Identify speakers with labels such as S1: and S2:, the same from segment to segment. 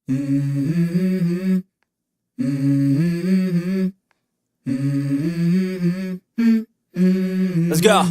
S1: Let's go.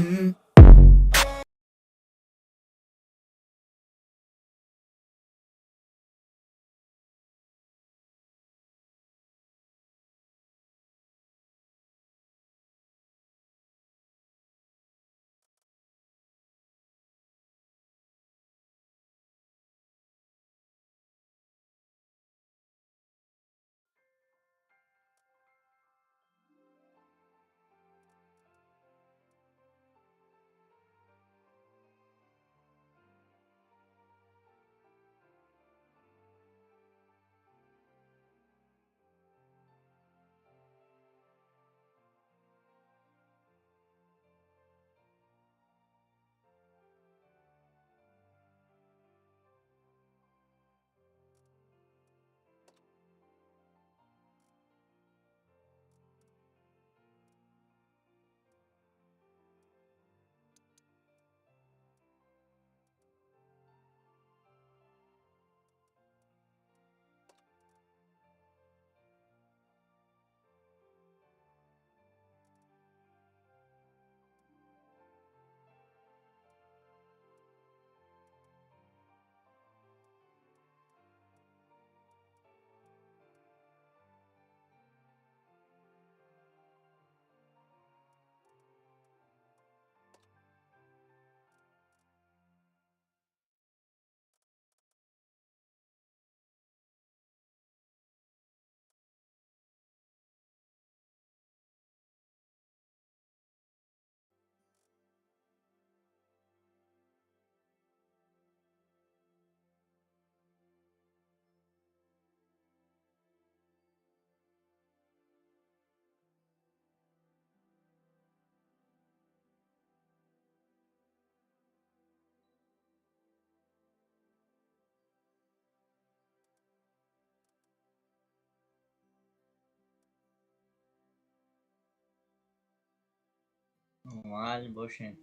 S2: Нормал бошен.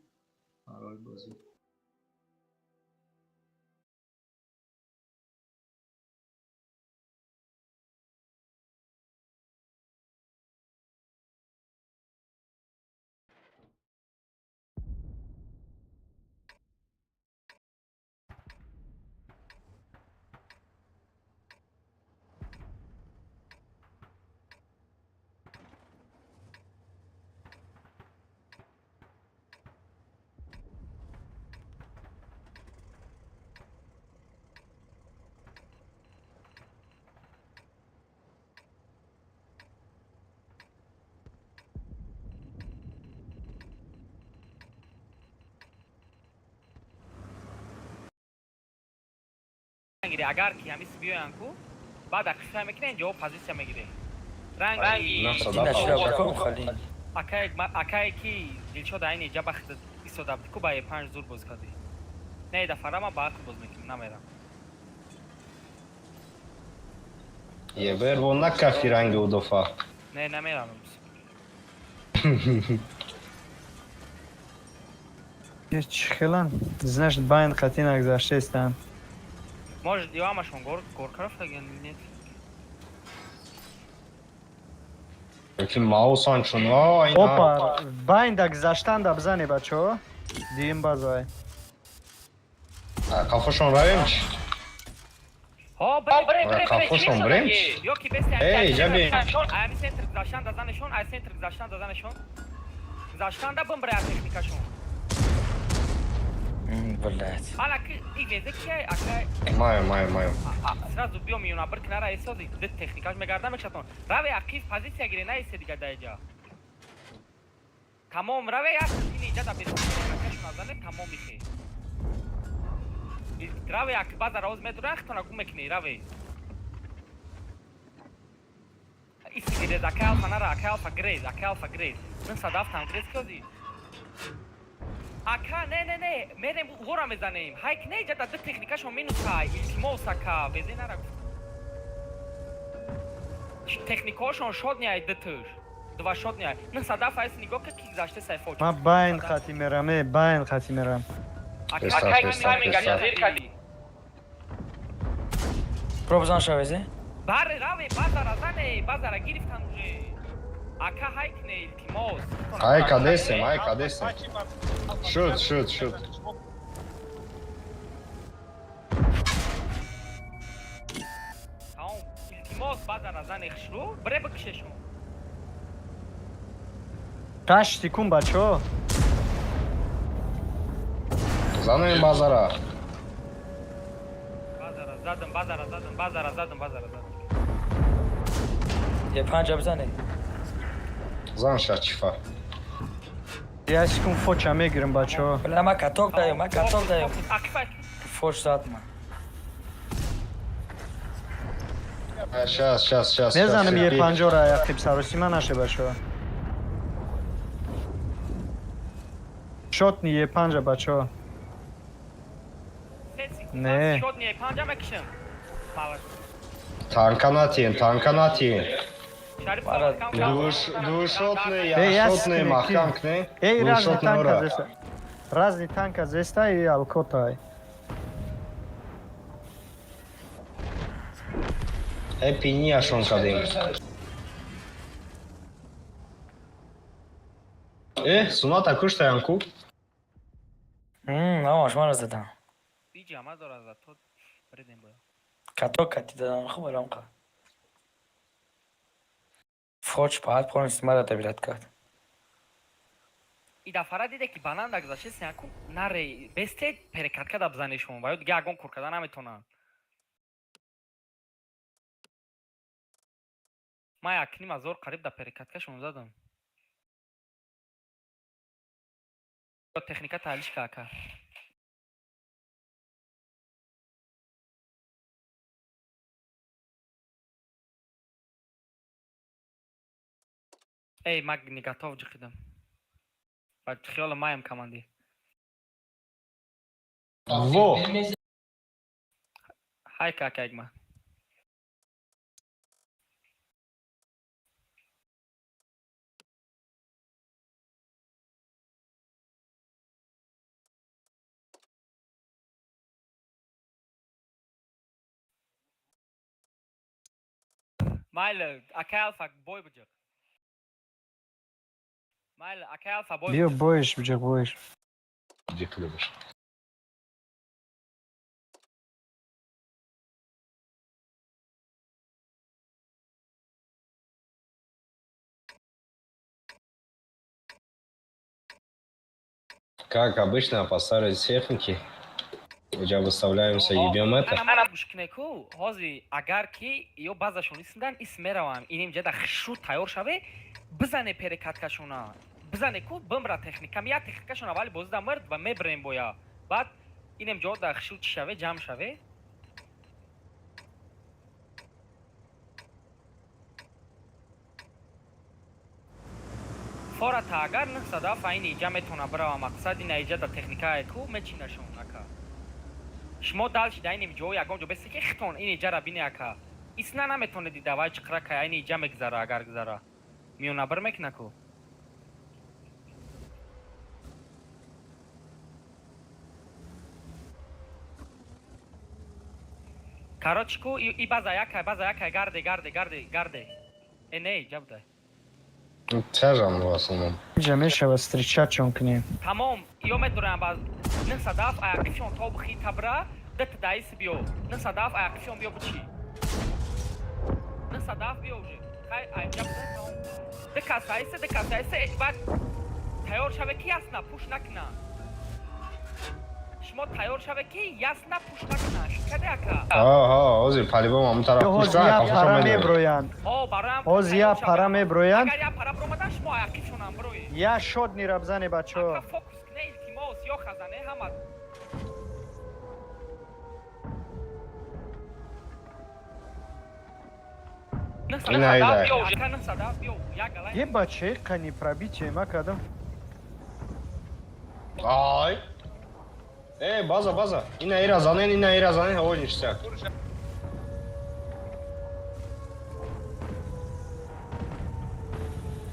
S2: Парол бозӣ.
S3: Гире, агар ки ҳамис биёян ку, баъд ақиша мекунен, ҷавоб позитсия мегире. Ранги акае ки Дилшод айни ҷа бахт истода буд ку, ба Е5 зур боз кардӣ. Не, дафара ма ба ақл боз мекунем, намерам.
S4: Ебер вон накафти ранги удофа.
S3: Не, намерам.
S5: Чӣ хелан? Знаешь, байн қатӣ нагзаштестан.
S3: Может, ё ҳамашон горка рафтагиан, нет?
S4: Ки маусан чун ай.
S5: Опа, байн да гузаштан да бизане, бачаҳо. Диюм базай.
S4: Қафошон равем чи?
S3: Ҳо, бре, бре, бре, бре.
S4: Қафошон бирем чи?
S3: Ё ки бести.
S4: Эй, ҷаби.
S3: Ами центр гузаштан да занешон, ай центр гузаштан да занешон. Гузаштан да бимбре аз техникашон.
S6: Блять.
S3: Ала ки и везе ки акай.
S4: Маю, маю, маю.
S3: Сразу биё миёна бир кинара эсози д техникаш мегарда мешатон. Раве ақиф позитсия гире, на исе дига даиҷа. Тамом, раве як ини иҷа да бес техникаш назане, тамом ихе. Раве як база роз медура, хтона гум мекунӣ, раве. Иси гирез, акай алфа нара, акай алфа грез, акай алфа грез. Мин садафтам грез кёзи. Ака, не, не, не, мерем уғора мезанем. Ҳайк не, иҷа да ду техникашон минус ҳай. Илтимос, ака, везе нара гуфт. Техникаҳошон шод не ай дутуш. Два шод не ай. Мин садаф айс нигоҳ ки гузаште сайфо.
S5: Ман байн қатӣ мерам, э, байн қатӣ мерам.
S3: Ака,
S4: Песа,
S3: ака,
S4: песа,
S3: тайминг
S4: песа.
S3: зер кардӣ.
S1: Бро, бизан шавезе.
S3: Баре раве, базара зане, базара гирифтан уже. Ака, ҳайкне, илтимос.
S4: Ай кадесем, ай кадесем. Шуд, шуд, шуд.
S3: Тамом, илтимос, базара зане хушрӯ, бире бикушешон.
S5: 8 секунд, бачаҳо.
S4: Занем базара.
S3: Базара задам, базара задам, базара задам, базара задам.
S1: Е панҷа бизане.
S4: Зан шачифа.
S5: 1 секунд, фоча мегирем, бачаҳо.
S1: Бля, ма каток даем, ма каток даем.
S3: Акифа.
S1: Фош зад ма.
S4: Щас, щас, щас.
S5: Мезанем е панҷора, яқиб саросима наше, бачаҳо. Шотни е панҷа, бачаҳо.
S3: 3 секунд.
S5: Не.
S3: Шотни панҷа мекушем. Мала.
S4: Танка натиен, танка натиен.
S3: Шариф.
S1: Мара,
S4: Двушотный,
S5: Эй,
S4: я
S5: я
S4: шотный,
S5: скину,
S4: махкам кне.
S5: Эй, разни
S4: Двушотный,
S5: танка
S4: ура.
S5: зеста. Разни танка зеста и алкотай.
S4: Э, пини ашон кадем. Э, суната куштаян ку.
S1: Намаш мара задам.
S3: Иҷи ама дора за то бредем боя.
S1: Каток кати дадам, хуб рамқа. Фоч баъд полностью мара добират кард.
S3: И дафара диде ки бананда гузаште сяку наре бесте перекатка да бизане шумо ва ё дига ягон кор карда наметонанд. Ма як ним азор қариб да перекатка шумо задам. Техника таҳлиш ка, ака. Эй, ма не готов ҷиқидам. Ба хиёла маям команди.
S4: Во!
S3: Ҳай ка, ака, ягма. Майли, акай Алфа, бой биҷиқ. Майли, акай Алфа, бой
S5: Биё
S3: биҷиқ.
S5: боиш биҷа, боиш.
S4: Где ты любишь? Как обычно, по старой технике. Уже выставляемся, ебем это.
S3: Ана гӯш кунед ку, ҳози агар ки ё баъзашон истидан, ис меравам. Инем ҷада хушрӯ тайёр шаве, бизане перекаткашона. Бизане ку, бимра техникам. Я техникашон аввали бозида мирд ва мебирем боя. Баъд инем ҷо да хушрӯ чӣ шаве, ҷамъ шаве. Фората агар 907 айн иҷа метавона бирава, мақсад ина иҷа да техникае ку мечинашон, ака. Шумо дальше да инем ҷо ягон ҷо бесе ки хитон ин иҷара бине, ака. Исна наметоне дида вай чиқра кай айн иҷа мегзара, агар гузара. Миёнабир мекуна ку. Короче ку и база якай, база якай, гарде, гарде, гарде, гарде. Э, не, иҷа будай.
S4: Тяжам в основном.
S5: Иҷа мешавад встречать-шон кунем.
S3: Тамом, ё медорам ба 907 аяқифшон то бихи табра, дата даис биё. 907 аяқифшон биё бичи. 907 биё уже. Хай, айҷа будай, тамом. Дикас айсе, дикас айсе, баъд тайёр шаве ки ясна пуш накуна. Шумо тайёр шаве ки ясна пуш накуна. Шикаде, ака?
S4: Ага, ҳозир по-любому ҳамон тараф
S5: Ё
S4: пуш
S5: ҳозир я
S4: кунад,
S5: пара
S4: қафошон медорем.
S5: меброянд.
S3: О, бароям.
S5: Ҳозир я пара меброянд.
S3: Агар я пара бромадан, шумо аяқифшонам брои.
S5: Я шотнира бизане, бачаҳо.
S3: Ака, фокус кне, илтимос, ё хазане ҳама.
S4: Ина ида.
S3: Ака, 907 биё, як галай.
S5: Е бачаи қани пробитие ма кардам.
S4: Ай! Э, база, база. Ина ира занен, ина ира занен, ой, ништяк.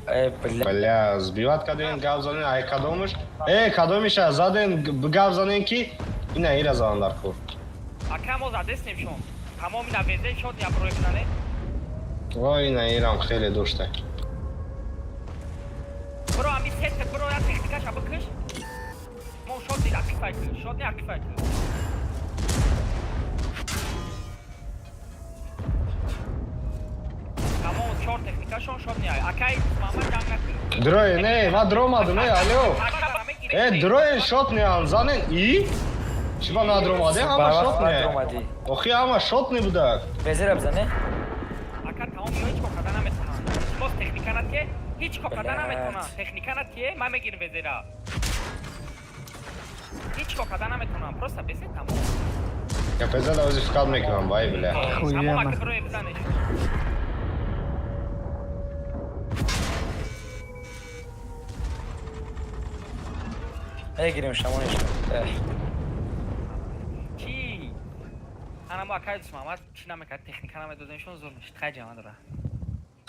S1: Э, бля.
S4: Бля, сбиват каден, гап занен, ай кадомиш. Э, кадомиша заден, гап занен ки ина ира занан дар кор.
S3: Ака, мо задестем шон. Тамом ина везе шот я брои бизане.
S4: Вай, ина ирам хеле дошта.
S3: Бро, ами сет бро, я техникаша бикш. Мо шот дид акифай ку. Шот не акифай ку. Тамом чор техникашон шот не ай. Акай мама ҷанг накун.
S4: Дрое, не, ма дромадум, э, алло. Э, дроен шот не ан занен и? Чиба надромаде, ҳама шот не.
S1: Надромадӣ.
S4: Охи ҳама шот не будак.
S1: Везера бизане?
S3: Ака тамом ё ҳеҷ кор карда наметавонанд. Боз техника натие, ҳеҷ кор карда
S1: Блядь.
S3: наметавонанд. Техника натие, ман мегирам везера. Ҳеҷ кор карда наметавонам. Просто безе тамом.
S4: Я пеза да ози фикат мекунам, вай, бля.
S3: Тамом
S5: Хуяма.
S3: ака брои бизанеш.
S1: Мегирем шамониш.
S3: Чӣ? Ана мо акай дӯст Муҳаммад чӣ намекард, техника намедодемшон зур мешид. Хай ҷама дора.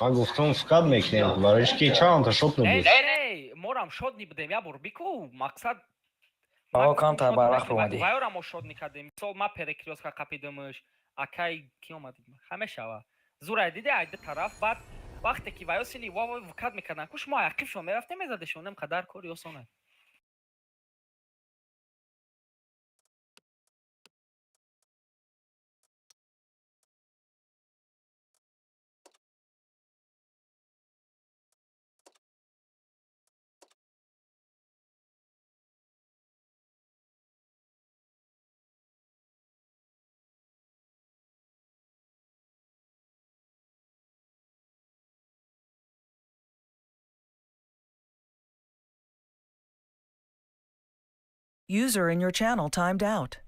S4: Ман гуфтам фикат мекунем, барои ки чандта шот не
S3: Не,
S4: буд.
S3: не, морам шод нибудем, я бор бику, мақсад
S1: Бао камтар барвақт бомадӣ.
S3: Вайора мо шод никардем. Мисол ма перекрёстка қапидамш, акай ки омад? Ҳамешава. Зурай диде ай ду тараф, баъд вақте ки вайо сини ва вкат мекардан, ку шумо ақибшон мерафтем мезадешон, нем қадар кори осона.
S6: User in your channel timed out.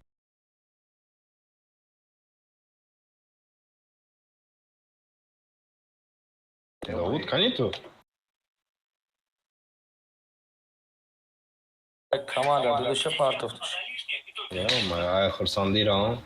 S4: Давуд, кани ту?
S1: Команда дудуша партофтш.
S4: Я, ма ай хурсандира.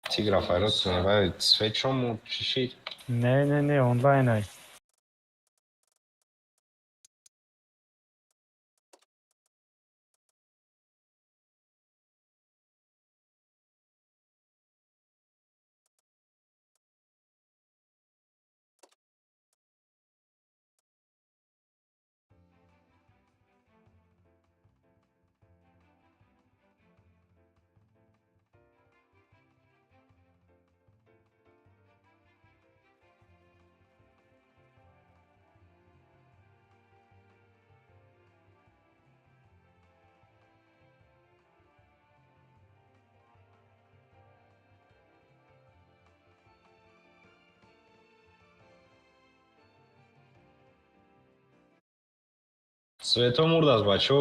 S4: Тигра файрот, вай свечому чишит.
S5: Не, не, не, онлайн ай.
S4: Свето мурдааст, бачо.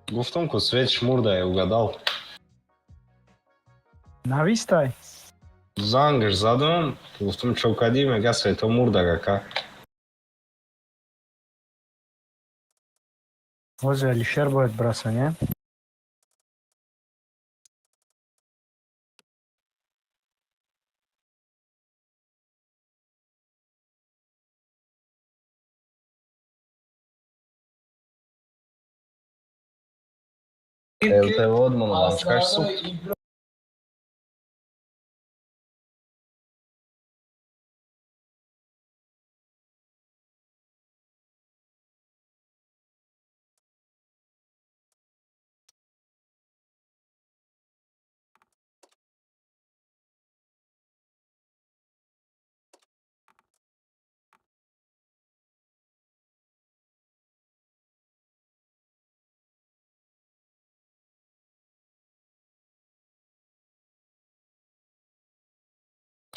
S4: Гуфтам ку светш мурдае, угадал.
S5: Навистай.
S4: Зангаш задам, гуфтам чо кадӣ, мега свето мурдага ка.
S5: Ҳозир Алишер бояд браса, не?
S4: ЛТВ одмонам, чикаш сухт.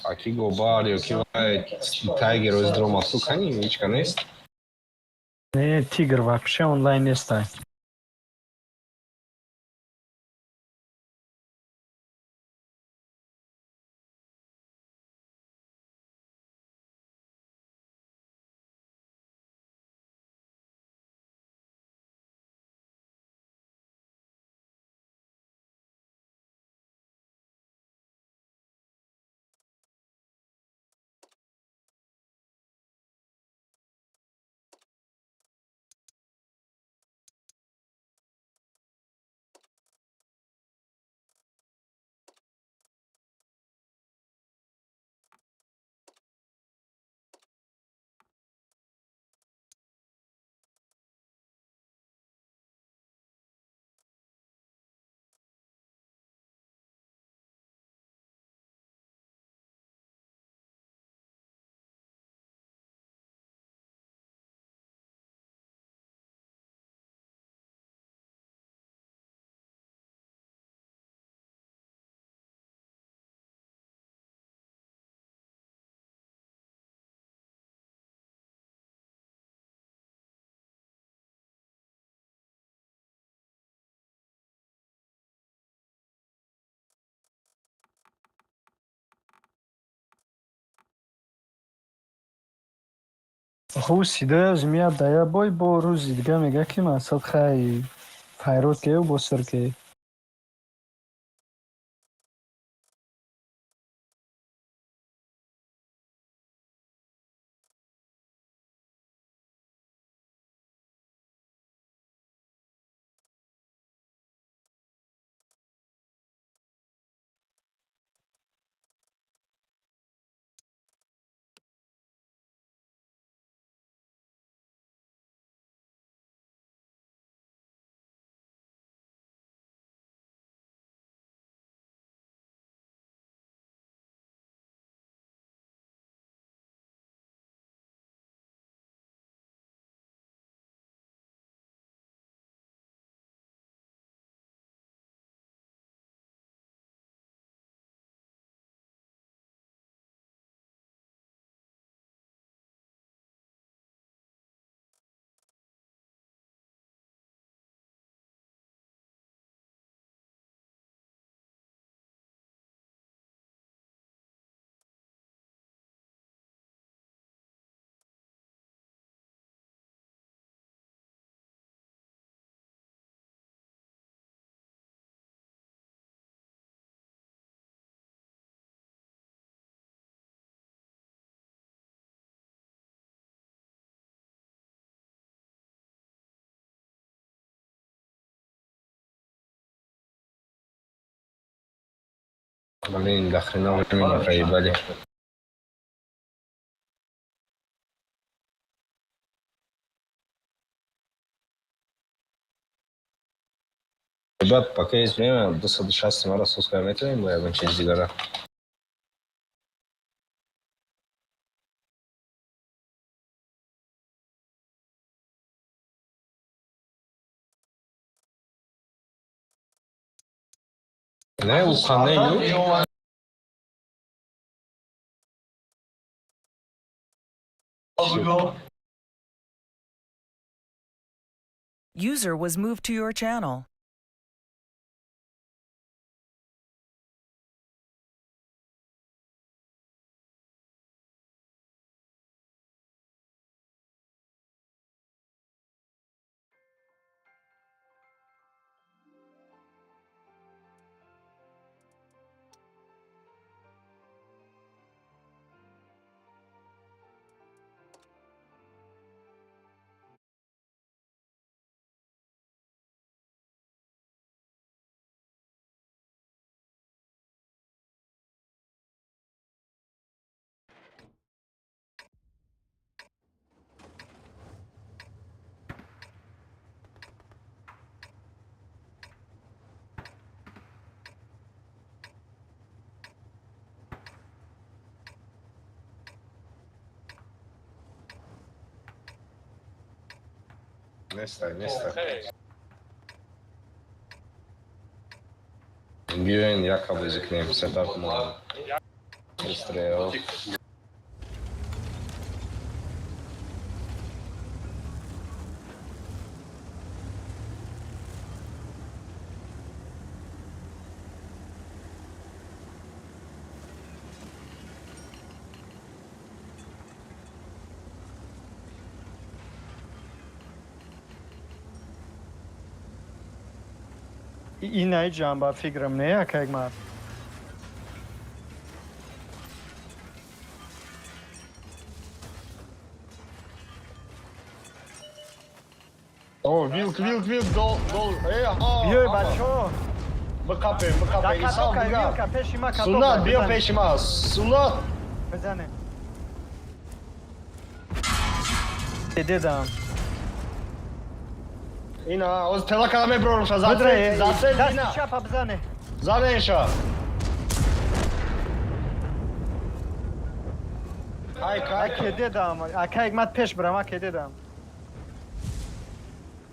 S4: Аки Гобар ё ки вай Тайгер оз дромасу кани ҳечка нест.
S5: Не, Тигр вообще онлайн нестай. Хуб, сидояш меяд да я бой, бо рӯзи дига мега, ки мақсад хай файрод кею бо сир ке.
S4: Блин, до хрена времени проебали. Ребят, пока есть время, 260 мара суская метрами, бо ягон чиз дигара. Не, у қане ю.
S6: User was moved to your channel.
S4: Нестай, нестай. Биёен яка бозӣ кунем, сетап мо. Пристрел.
S5: Инаи ҷанба фикрам не акайк мар.
S4: О, вилк, вилк, вилк, дол, дол. Э, а.
S5: Биёй, бачаҳо.
S4: Бикапем, бикапем. Иса,
S5: Вилка пеши ма.
S4: Суннат, биё пеши ма. Суннат.
S5: Бизанем. Дедам.
S4: Ина, оз тела када меброрам ша, зацел, зацел, ина.
S5: Чапа бизане.
S4: Занеша. Ай, кай.
S5: Аке дедам, акай мат пеш брам, аке дедам.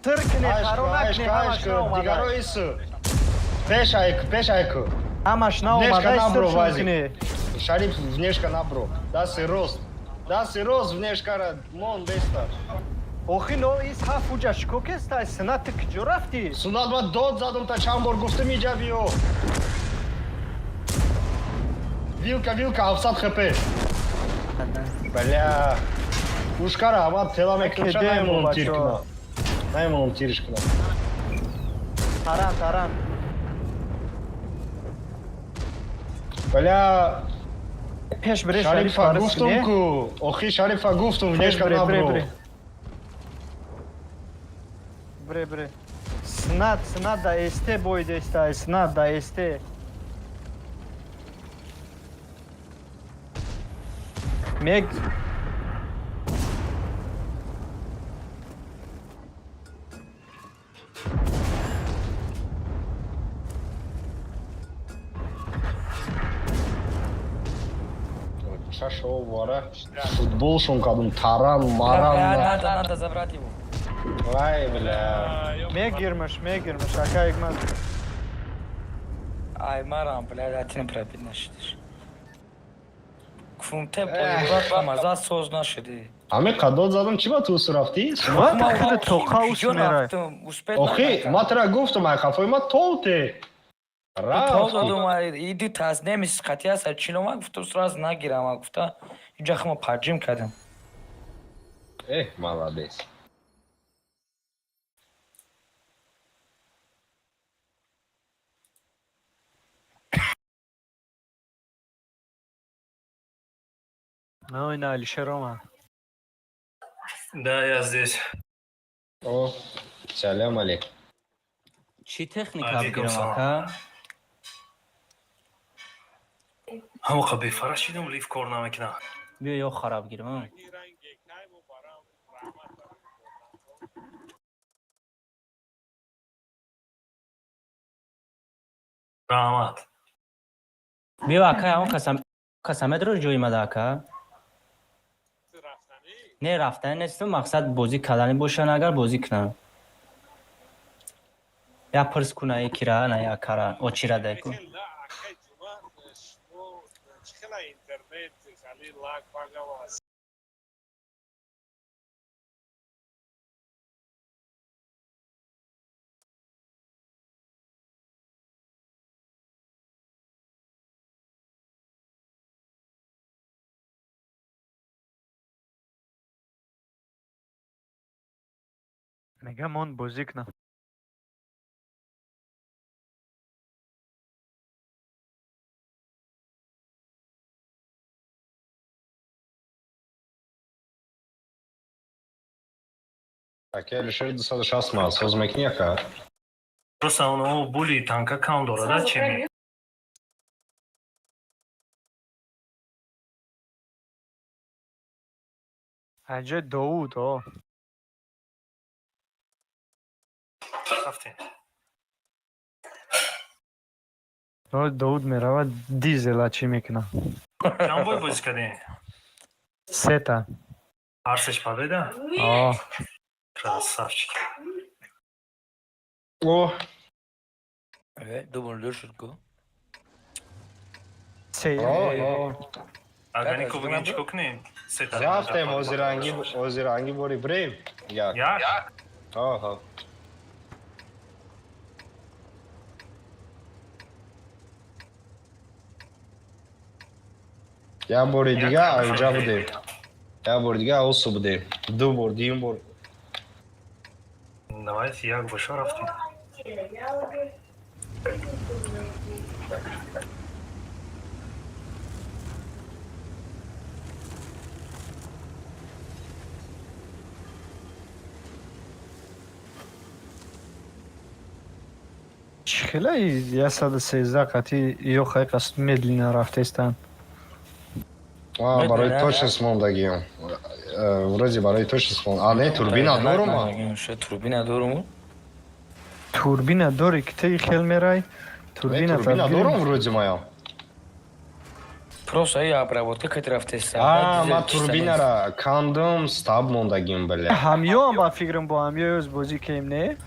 S5: Тиркне, харонакне, ҳамаш наомада.
S4: Дигаро ису. Пеш айк, пеш айк.
S5: Ҳамаш наомада,
S4: набро, Вазик. Шариф внешка набро. Даси рост. Даси рост внешкара, мон деста.
S5: Охи но ис ҳафт уҷа шико кестай, сунат ту куҷо рафтӣ?
S4: Сунат ма дод задум та чанд бор гуфтум иҷа биё. Вилка, вилка, 700 хп. Бля. Ушкара, ама тела мекунша, наймонам тир кунам. Наймонам тириш кунам.
S5: Таран, таран.
S4: Бля.
S5: Пеш бре.
S4: Шарифа гуфтум ку. Охи Шарифа гуфтум, внешка набро.
S5: Бре, бре. Снат, снат да СТ бой дестай, снат да СТ. Мег.
S4: Шашо вара футболшон кадум таран маран.
S1: Надо, надо забрать его.
S4: Вай, бля.
S5: Мегирмаш, мегирмаш, акай ман.
S1: Ай, марам, бля, ти не пробит нашидиш. Кфунте боибат маза соз нашиди.
S4: Аме қадод задам, чӣ ба ту усу рафтӣ?
S5: Ма тахида тоқа усу мерай.
S4: Охи, ма тра гуфтум, ай хафои ма тоуте.
S1: Рафт. Додум, иди таз немис қатия са чило ма гуфтум сразу нагирам, ма гуфта. Иҷа хма паджим кардам.
S4: Э, молодец.
S5: Ой, на Алишер Рома.
S7: Да, я здесь.
S4: О, салям алейкум.
S2: Чӣ техника бигирам, ака?
S7: Ҳамоқа бефара шидам, лифт кор намекунад.
S2: Биё, ё хараб гирам.
S7: Раҳмат.
S2: Биё, ака, ҳамон касамедро ҷои мада, ака. Не, рафтани нестам, мақсад бозӣ кардани бошанд, агар бозӣ кунам. Я пирс куна якира, на якара, очира даку.
S5: Мегам он бозӣ кунам.
S4: Ака Алишер 260 ма, соз мекунӣ ака?
S7: Просто оно були танка кам дорада, чеми?
S5: Аҷа Довуд, о.
S7: Рафтем.
S5: О, Довуд меравад дизела чӣ мекунам.
S7: Чанд бой бозӣ кардем?
S5: Сета.
S7: Ҳар сеш победа?
S5: О.
S7: Красавчик.
S4: О,
S1: Э, думал, шутку.
S5: Се.
S7: Агар нико бигем чико кунем?
S4: Рафтем озиранги бори брем. Як.
S7: Як?
S4: Ага. Як бори дига анҷа будем. Як бори дига осу будем. Ду бор, дуюм бор.
S7: Давайте як боша рафтем.
S5: Чӣ хелаи 113 қатӣ ё хай қас медленно рафтестан.
S4: Барои точность мондагиам. Вроде барои точность монд. А не, турбина дорум.
S1: Турбина дорум.
S5: Турбина дори ки ти хел мерай.
S4: Турбина дорум вроде моя.
S1: Просто я обработка кати рафтеста.
S4: А, ма турбинара кандум стаб мондагим бля.
S5: Ҳамёам ба фикрам бо ҳамё ёз бозӣ кем не?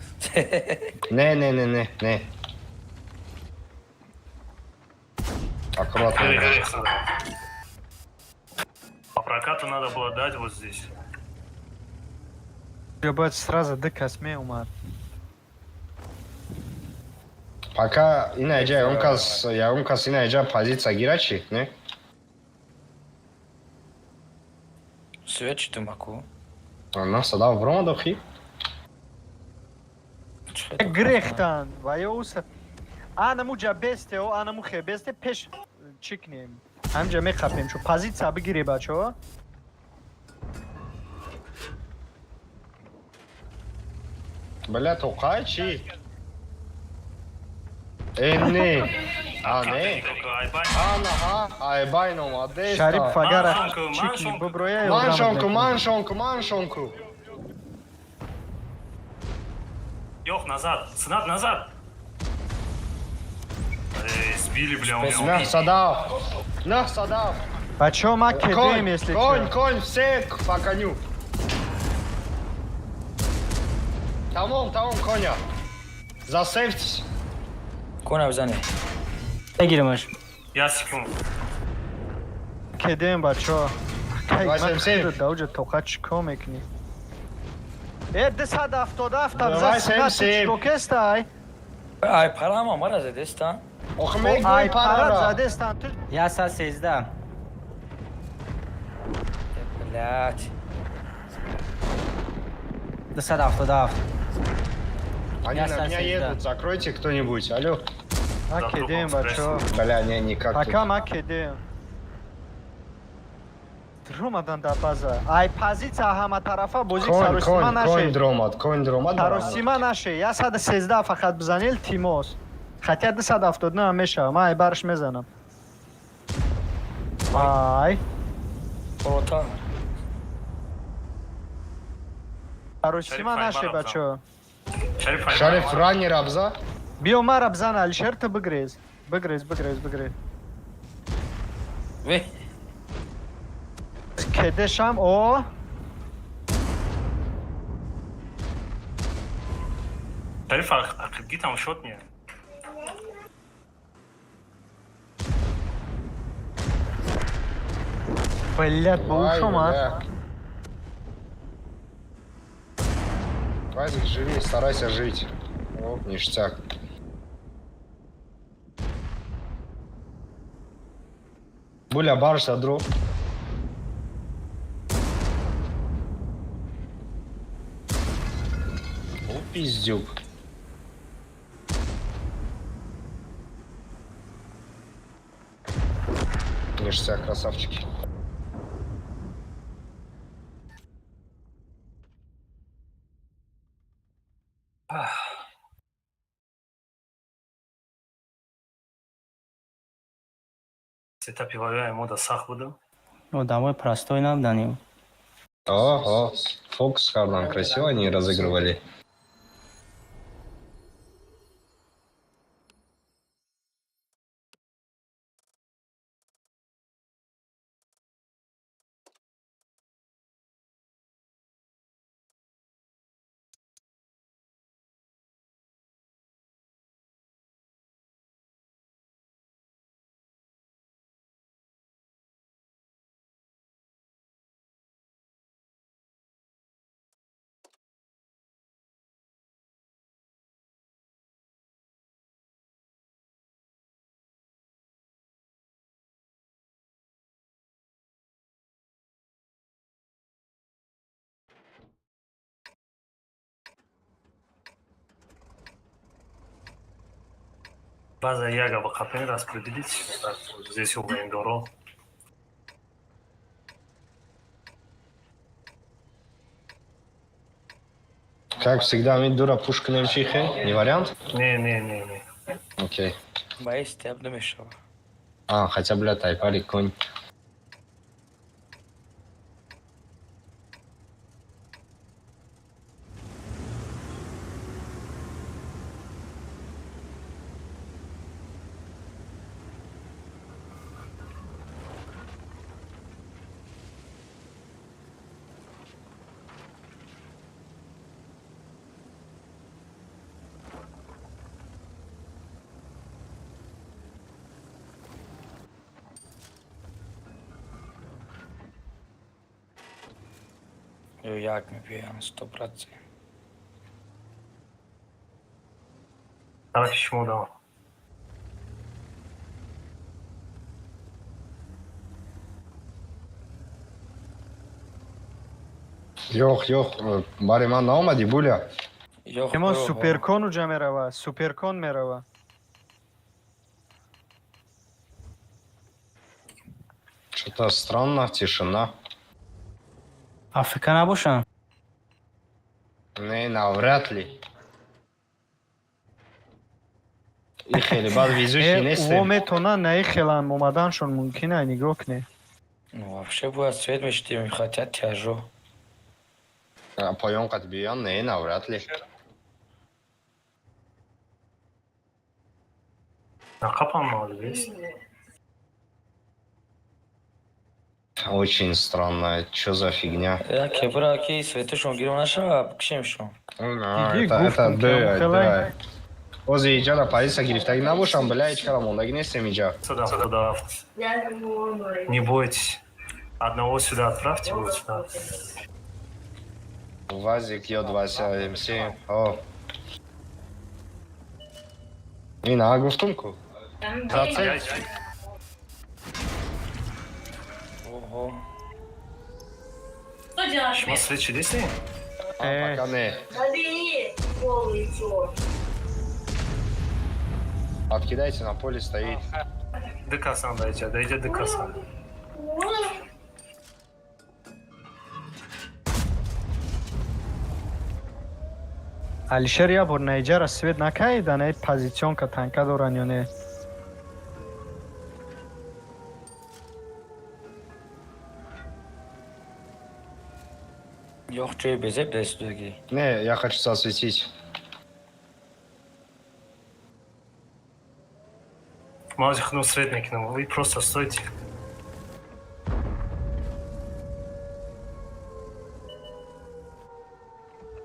S4: Не, не, не, не, не. Аккуратно.
S7: По прокату надо было дать вот здесь.
S5: Я бояд сразу ду кас меомад.
S4: Пока ина иҷа ягон кас ина иҷа позиция гира чи, не?
S1: Свет чи тумаку?
S4: На сада бромад охи.
S5: Грехтан ва ё уса. Анаму ҷа бесте о, анаму хе бесте пеш чикнем. Ҳамҷа меқапем чу позиция бигире бачо.
S4: Бля, тоқай чи? Не. А, не. Ана, айбайн омаде.
S5: Шариф агар чикни буброя.
S4: Маншонку, маншонку, маншонку.
S7: Ёх, назад, Сенат, назад. Сбили, бля, у меня.
S4: На, садав. На, садав.
S5: Бачо, ма кедем, если
S4: Конь, конь, все по коню. Тамом, тамом, коня. Засейвтесь.
S1: Коня бизане.
S2: Бегиремаш.
S7: Я секунду.
S5: Кедем, бачо.
S4: 87.
S5: Дауҷа тоқа чико мекунӣ? 277 абзац чико кестай?
S1: Ай парама мара задестан.
S4: Охи мегӯи парара.
S5: Задестан ту.
S2: 113.
S1: Блядь.
S2: 277.
S4: Они на меня едут, закройте кто-нибудь, алло.
S5: Македем, бачо.
S4: Бля, не, никак.
S5: Пока македем. Дромадан да база. Ай позиция ҳама тарафа бозик саросима наше.
S4: Конь дромад, конь дромад.
S5: Саросима наше. 113 фақат бизанил тимос. Хотя 279 ҳам мешава. Ман ай барш мезанам. Ай.
S1: Орота.
S5: Саросима наше, бачо.
S4: Шариф раннер абза.
S5: Биё мара бзан, Алишер, ту бигрез. Бигрез, бигрез, бигрез.
S1: Ве.
S5: Кедешам, о.
S7: Шариф, а какие там шот не?
S5: Блядь, бушома.
S4: Вазик, живи, старайся жить. О, ништяк. Буля, барша, друг. О, пиздюк. Ништяк, красавчики.
S7: Сетапи вавя мода сах буду.
S2: Ну, домой простой нам, Данил.
S4: Ого, фокус кардан красиво они разыгрывали.
S7: База яга бақапен распределить. Здесь угоиндоро.
S4: Как всегда, ми дура пушка не чихе. Не вариант?
S7: Не, не, не, не.
S4: Окей.
S1: Ба истяб намешава.
S4: А, хотя, бля, тайпали конь.
S1: Ё як мебиёям 100%.
S7: Тарафи шумо дам.
S4: Ёх, ёх, бари ман наомадӣ, буля?
S1: Ёх,
S5: Имо
S1: бро,
S5: суперкон уҷа мерава, суперкон мерава.
S4: Что-то странно, тишина.
S2: Африка набошанд?
S4: Не, навряд ли. И хеле бад везучий
S5: Э,
S4: нестем.
S5: во метона наи хелан омаданшон мумкин ай, нигоҳ кне.
S1: Ну, вообще бояд свет мешидем, хотя тяжо.
S4: А, поём қат биён, не, навряд ли.
S7: Нақапам молодец.
S4: Очень странно, чё за фигня?
S1: Яке бира ки светашон гиром нашава, бикшемшон.
S4: А,
S5: Диди,
S4: это, это,
S5: гуфтам, ки
S4: да,
S5: хелай.
S4: да. Ози иҷа да позиция гирифтагӣ набошам, бля, ҳеч кара мондагӣ нестем иҷа.
S7: Сюда, сюда. Не бойтесь. Одного сюда отправьте, вот сюда.
S4: Вазик Ё-27М7. О. Ина, гуфтум ку. Процент.
S1: Ого.
S7: Шумо свет чудесный?
S4: А, пока не. Откидайте, на поле стоит.
S7: Дикасан дайҷа, дайҷа дикасан.
S5: Алишер як бор наиҷара свет накаида, наи позиционка танка доран ё не?
S1: Ёх ҷои безеб дастудаги.
S4: Не, я хочу засветить.
S7: Ма ози худам свет мекунам. Вы просто стойте.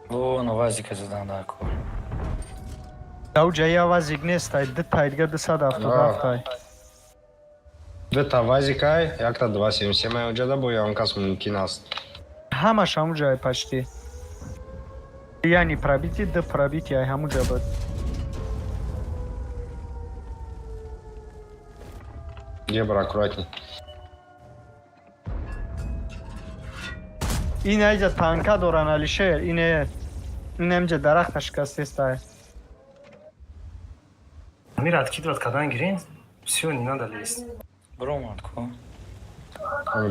S1: О, навазика задан дар кор.
S5: Дар уҷа я вазик нестай, ду тайдга 277 ай.
S4: Дта вазикай, якта 277 ай уҷа да боя он кас мумкин аст.
S5: Ҳамаш ҳамуҷа ай почти. Яъни пробитие, ду пробитие ай ҳамуҷа буд.
S4: Гебр, аккуратней.
S5: Ин айҷа танка доран, Алишер, ине ин ҳамҷа дарахта шикастестай.
S7: Мира откидывать кадан гирин. Всё, не надо лезть.
S1: Бромад ку.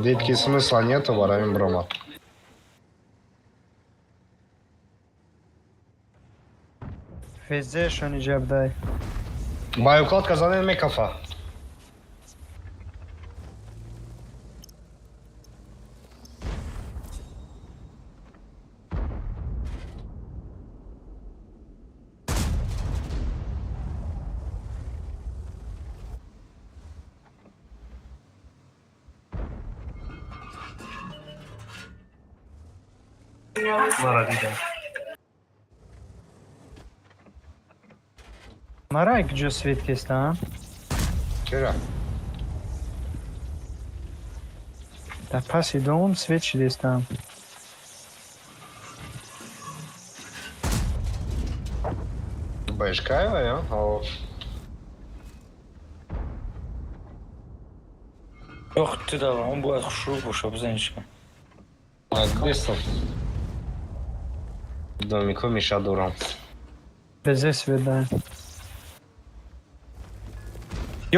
S4: Дид ки смысла нету, барамин брома.
S5: Фезешон иҷа будай.
S4: Бай укладка занен мекафа.
S7: Мара дидам.
S5: Мара куҷо свет кеста?
S4: Чера?
S5: Дар паси дом свет шидестам.
S4: Бэшкаева, я? О.
S1: Ёх, ту да, он бояд хушрӯ боша, бизанишка.
S4: Дестам. Домико миша дорам.
S5: Безе свет дай.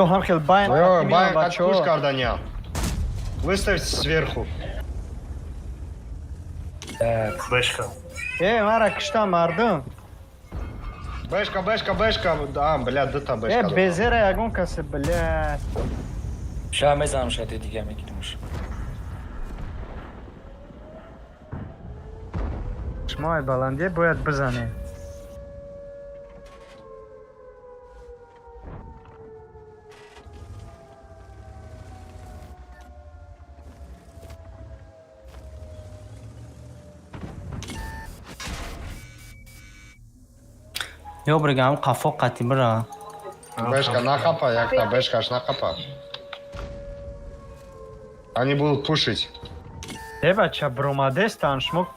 S5: Ё ҳам хел байн.
S4: Ё, байн қад пуш карданя. Выставьте сверху.
S7: Бэшка.
S5: Э, мара кишта, мардум.
S4: Бэшка, бэшка, бэшка. А, бля, дыта бэшка.
S5: Э, безера ягон касе, бля.
S1: Ша мезанам, ша дига мегиримш.
S5: Шумо баланде бояд бизанед.
S2: Ё бригам қафо қати бира.
S4: Бэшка нахапа, якта, бэшкаш нахапа. Они будут пушить.
S5: Э, бача, бромадестан шумо.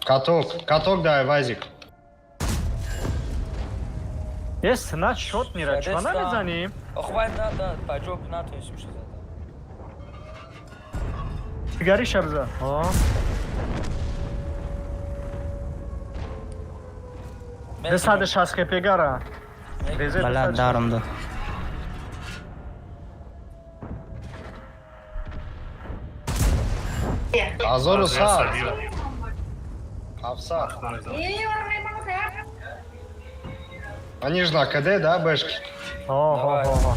S4: Каток, каток дай, Вазик.
S5: Э, снат шот мира, чува намезанӣ?
S1: Охвай на да, ба ҷо натонистим ша зада.
S5: Дигариша бизан. О. 260 хпгара. Безе.
S2: Бала даром дод.
S4: Азору сад. Ҳафтсад. Они же на КД, да, бэшки?
S5: О, о, о.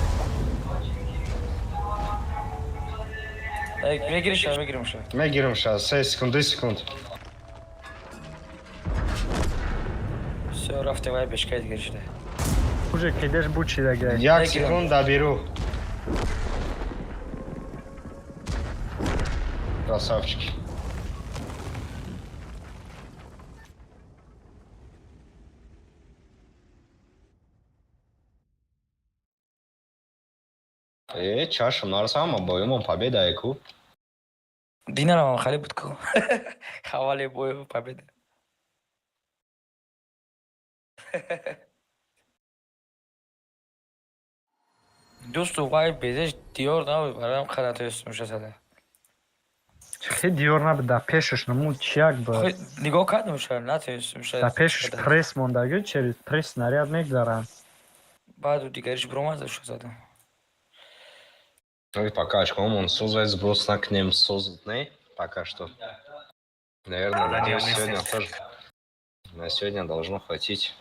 S1: Мегириш, мегирим ша.
S4: Мегирим ша, 6 секунд, 2 секунд.
S1: Всё, рафте вай бешкай дигар шуда.
S5: Уже кидеш бучи дагай.
S4: Як секунд доберу. Красавчики. Э, чашм нарсама, боюмон победа эку.
S1: Динарам хали буд ку. Хавали бою победа. Дӯсту вай безеш диёр набуд, барам қадатоистум ша зада.
S5: Хе диёр набуд, да пешаш намуд чияк буд.
S1: Нигоҳ кардам ша, натонистум ша.
S5: Да пешаш пресс мондагӣ, через пресс снаряд мегзаранд.
S1: Баъду дигариш биромад ша задам.
S4: Ну и пока очком он создает сброс на к ним созданный. Пока что. Наверное,
S7: Да,
S4: надеюсь,
S7: не,
S4: сегодня тоже. На сегодня должно хватить.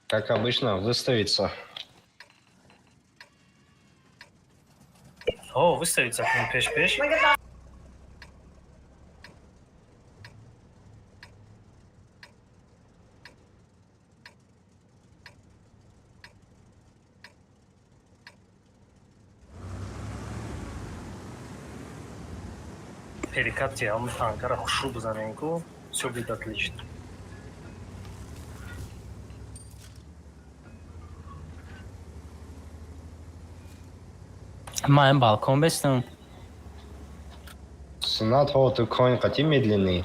S4: Как обычно, выставиться.
S7: О, выставиться к ним пеш-пеш. Перекат я танкара хушу бизаненку, все будет отлично.
S2: Ман балкон бестам.
S4: Сенат, о, ты конь, хоти медленный.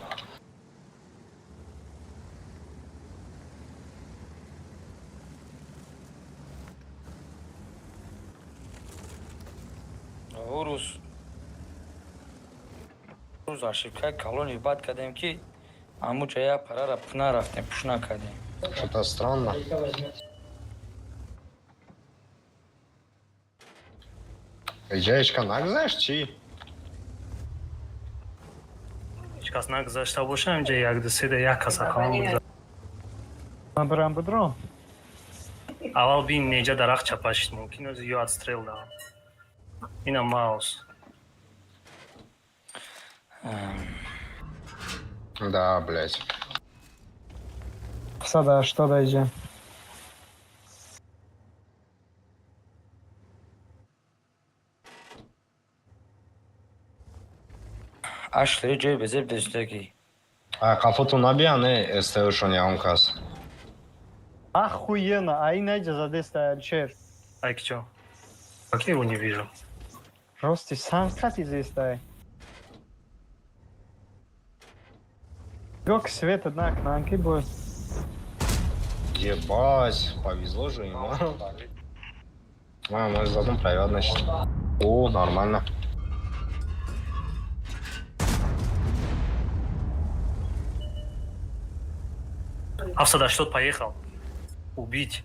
S1: Рӯз ошибкаи калони бад кардем, ки аму ҷая парара нарафтем, пуш накардем.
S4: Что-то странно. Иҷаечка нагзашт чӣ?
S7: Ҳеҷ кас нагузашта боша, инҷа як ду седа як кас ақаллан гузашт.
S5: Ман бирам бидром.
S7: Аввал бин, неҷа дарахт чапашид, мумкин ози ё отстрел дам. Ина маус.
S4: Да, блядь.
S5: 180 иҷа.
S1: Ашлери ҷои безеб дестаги.
S4: А қафоту набия, не, СТОшон ягон кас.
S5: Охуенно, а и найдя задеста Алишер.
S7: Ай, чё? Как я его не вижу?
S5: Рости санкати зестай. Гок свет, однако, на анки бой.
S4: Ебать, повезло же ему. А, может, задум провел, значит. О, нормально.
S7: 780 поехал. Убить.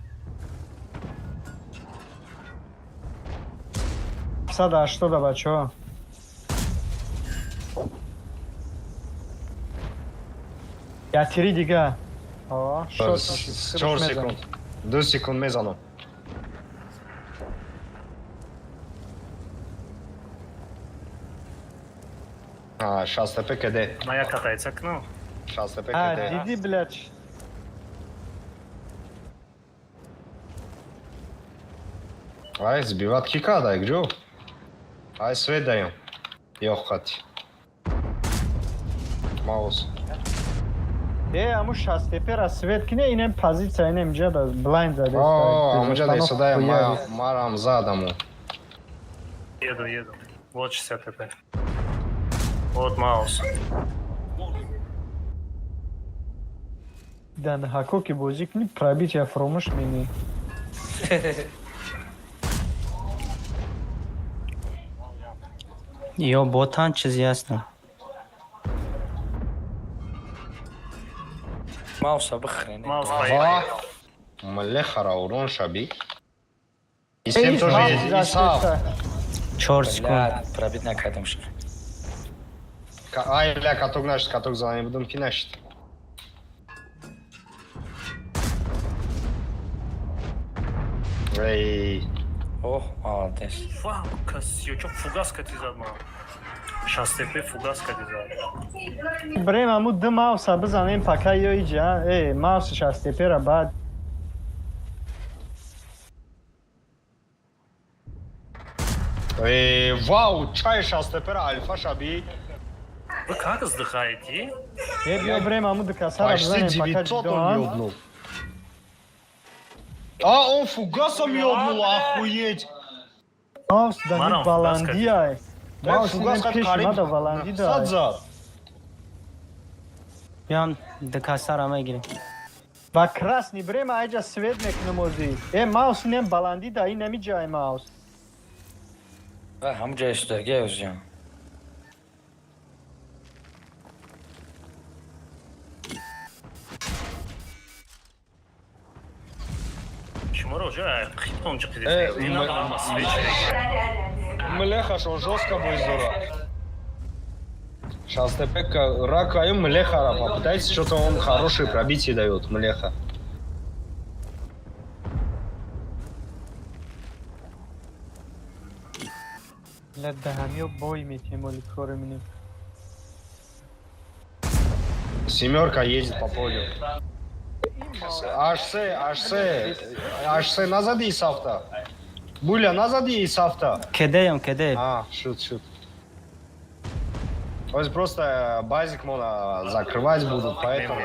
S5: 780, бачо. Я тири дига. О, шот.
S4: 4 секунд. 2 секунд мезанам. А, 6 ПКД.
S7: Моя катается окно.
S4: 6
S5: А,
S4: ПКД.
S5: диди, блядь.
S4: Ай, сбиват кика, дай, где? Ай, свет даем. Ёхать. Маус.
S5: Аму шастепера свет кине, инем позиция, инем ҷада блайнд заде.
S4: О, амуҷа десодай, марам задаму.
S7: Еду, еду. Вот 60 ТП. Вот маус.
S5: Дан ҳако ки бозӣ кунӣ, пробития фуромӯш менӣ.
S2: Ё ботан чизи ҳастам.
S1: Мауса бихрен.
S7: Маус
S4: Ва,
S7: поехал.
S4: млехара урон шаби. И с тоже есть, Исав.
S2: 4 секунд.
S1: Бля, пробит накардам шуд.
S4: Ай, бля, каток нашит, каток за нами будем кинашит. Эй,
S1: Оҳ, молодец.
S7: Вау, кас, чё фугас кати зад ма. 60 ТП фугас кати зад.
S5: Брем аму ду мауса бизанем пака ё иҷа. Э, мауси шастепера баъд.
S4: Эй, вау, чай шастепера альфа шаби.
S7: Вы как вздыхаете?
S5: Э, биё брем аму ду касара
S4: Почти
S5: бизанем пака
S4: 900 он
S5: ҷидоан.
S4: ёбнул. А, он фугасом ёбнул, охуеть.
S5: Маус да
S7: Марам
S5: баландиай. Маус
S4: Фугас
S5: инем пеш
S4: қариб
S5: мада баланди
S4: 900
S5: да.
S4: зад.
S2: Биям дукасара мегирем.
S5: Ба красни брем айҷа свет мекунам озӣ. Э, маус инем баланди да, ин ами ҷай маус.
S1: Ҳамун ҷои судагия ӯзиям.
S7: Шуморо уже хитон чиқиди.
S4: Э,
S7: Не надо вам свечи.
S4: Млехаш, он жестко будет здорово. Сейчас ТП рака и Млеха попытайтесь, что-то он хорошие пробитие дает, Млеха.
S5: Бля, даҳамиё бой метем оли кори минем.
S4: Семерка ездит по полю. HC, HC, HC назад и савта. Буля, назад и савта.
S2: Кедаям, кеде.
S4: А, шут, шут. То есть просто базик можно закрывать будут, поэтому...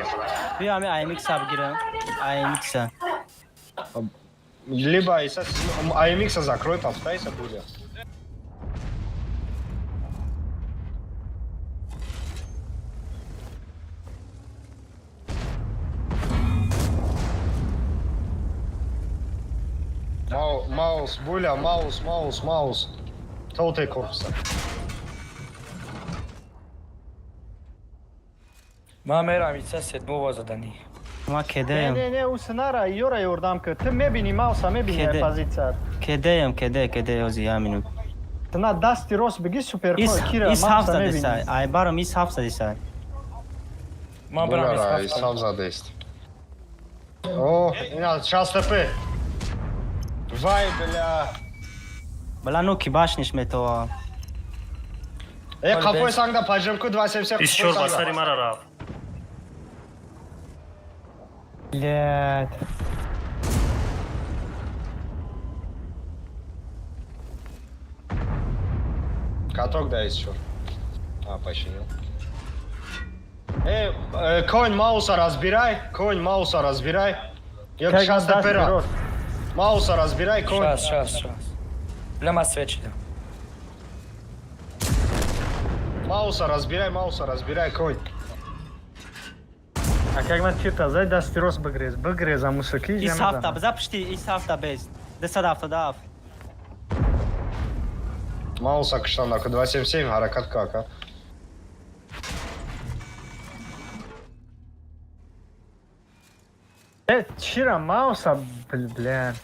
S2: Биё ами AMX-а бигирам. AMX-а.
S4: Либо AMX закрой, попытайся, Буля. Маус, Буля, маус, маус, маус. Толтей корпуса.
S1: Ман мерам ица седмова заданӣ.
S2: Ма
S5: Не,
S2: кедаям.
S5: не, не, усинара ёра ёрдам ки. Ту мебини мауса, мебини
S2: Кеде.
S5: позиция.
S2: Кедаям, кеде, кеде ози я минут.
S5: Ту на дасти рост биги супер
S2: Ис
S5: кира
S2: ис
S5: мауса
S2: ҳафт
S5: мебини.
S2: задесай. Ай барам ис ҳафт задесай.
S1: Ман брам
S4: Буля,
S1: ис
S4: Исав задест. О, сейчас ТП. Вай, бля.
S2: Бала ну ки башниш метова.
S4: Қафои сангда пажимку 277.
S7: 24 ба сари мара рафт.
S5: Блядь.
S4: Каток да еще. А, починил. Конь Мауса разбирай, конь Мауса разбирай. Як шаста пера. Мауса разбирай, конь.
S1: Щас, щас, щас. Бля, ма свечи дам.
S4: Мауса разбирай, мауса разбирай, конь.
S5: А как ман тирта зай, дасти рост бигрез. Бигрез амусаки.
S2: Ис ҳафта, биза пишти ис ҳафта бест. 277.
S4: Мауса киштан наку 277 ҳаракат ка ака.
S5: Э, чира мауса, бля.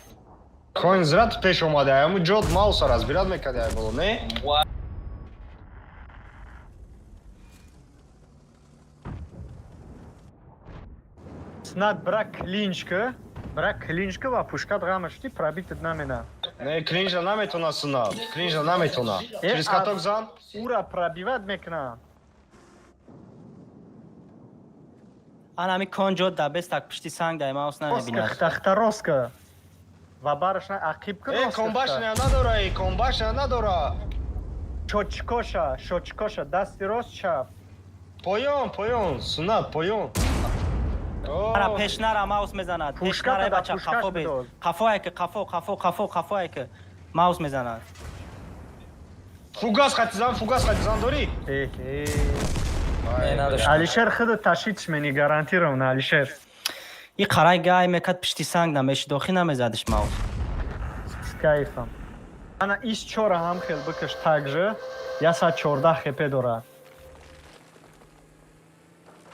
S4: Конь зря пеш омада, ҳамун ҷод мауса разбирать мекарди ай боло, не?
S5: Снат бра клинчка, бра клинчка ва пушкат ғамашти пробитит намена.
S4: Не, клинжа наметона сунат. Клинжа наметона.
S5: Э,
S4: Через каток зан.
S5: Ура пробивать мекна.
S2: Ана ами кон ҷо да бест так пишти санг дай маус
S5: Роска,
S2: намебинад.
S5: тахта роска. Ва бараш на ақиб ка
S4: Э,
S5: роска.
S4: комбашня надора, э, комбашня надора.
S5: Шочкоша, шочкоша, дасти рост чап.
S4: Поён, поён, сунат, поён.
S2: Ара пеш нара маус мезанад. Пеш
S5: Пушка
S2: нара
S5: да,
S2: бача
S5: пушкаш
S2: қафо бест.
S5: бидоз.
S2: Қафо ки қафо, қафо, қафо, қафо ки маус мезанад.
S4: Фугас хатизан, фугас хатизан дорӣ?
S5: Э, э.
S1: Не, надошт.
S5: Алишер худа ташич мени гарантировано, Алишер.
S2: И қарай гай мекад пишти санг намешид, охи намезадиш маус.
S5: С кайфом. Ана ис чора ҳам хел бикаш также. Я са 14 хп дора.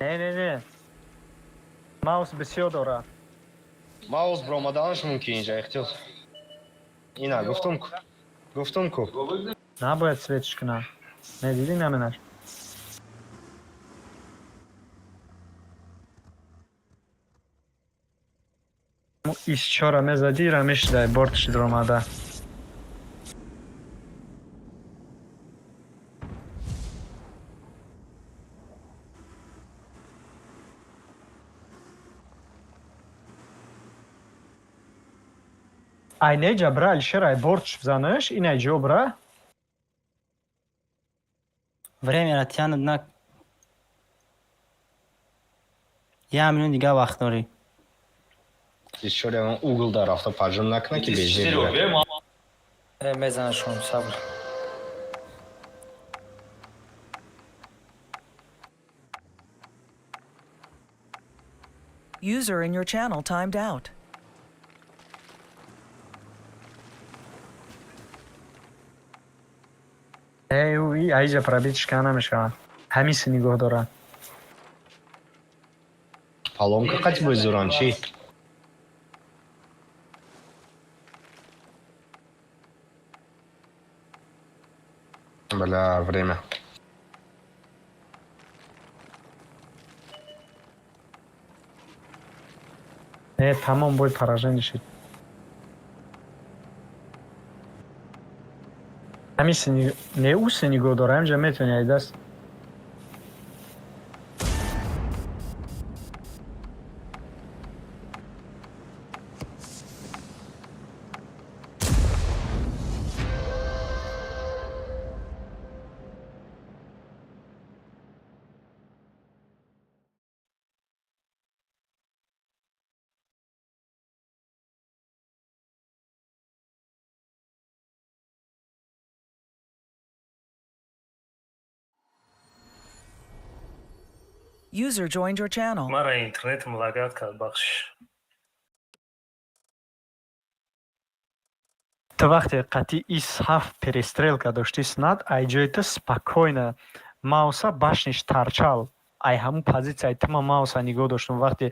S5: Не, не, не. Маус бисёр дора.
S4: Маус бромаданаш мумкин инҷа, эҳтиёт. Ина, гуфтум ку. Гуфтум ку.
S5: Набояд светиш кунам. Не дидӣ наменаш. Ис чора мезадӣ, ра мешидай, бортши омада. Ай неҷа бра Алишер, ай бортш бизанаш, ин ай ҷо бра.
S2: Время ра тянут на я минут дига вақт дорӣ.
S4: Ишори он угол да рафта пажм накна ки беже.
S1: Э, мезанашон, сабр.
S6: User in your channel timed out.
S5: Эй, ӯ айҷа пробитиш кана намешавад. Ҳамиси нигоҳ дорад.
S4: Поломка қати бозуран чӣ? Бля, время.
S5: Не, тамом бой поражение шид. Ҳамиси не ӯси нигоҳ дорад, ҳамҷа метавони ай даст.
S6: User joined your channel.
S7: Мара интернетам лагат кард, бахшиш.
S5: Ту вақте қатъи ис ҳафт перестрелка доштӣ снат, ай ҷои ту спокойно мауса башниш торчал. Ай ҳамун позитсияи ту ман мауса нигоҳ доштум вақте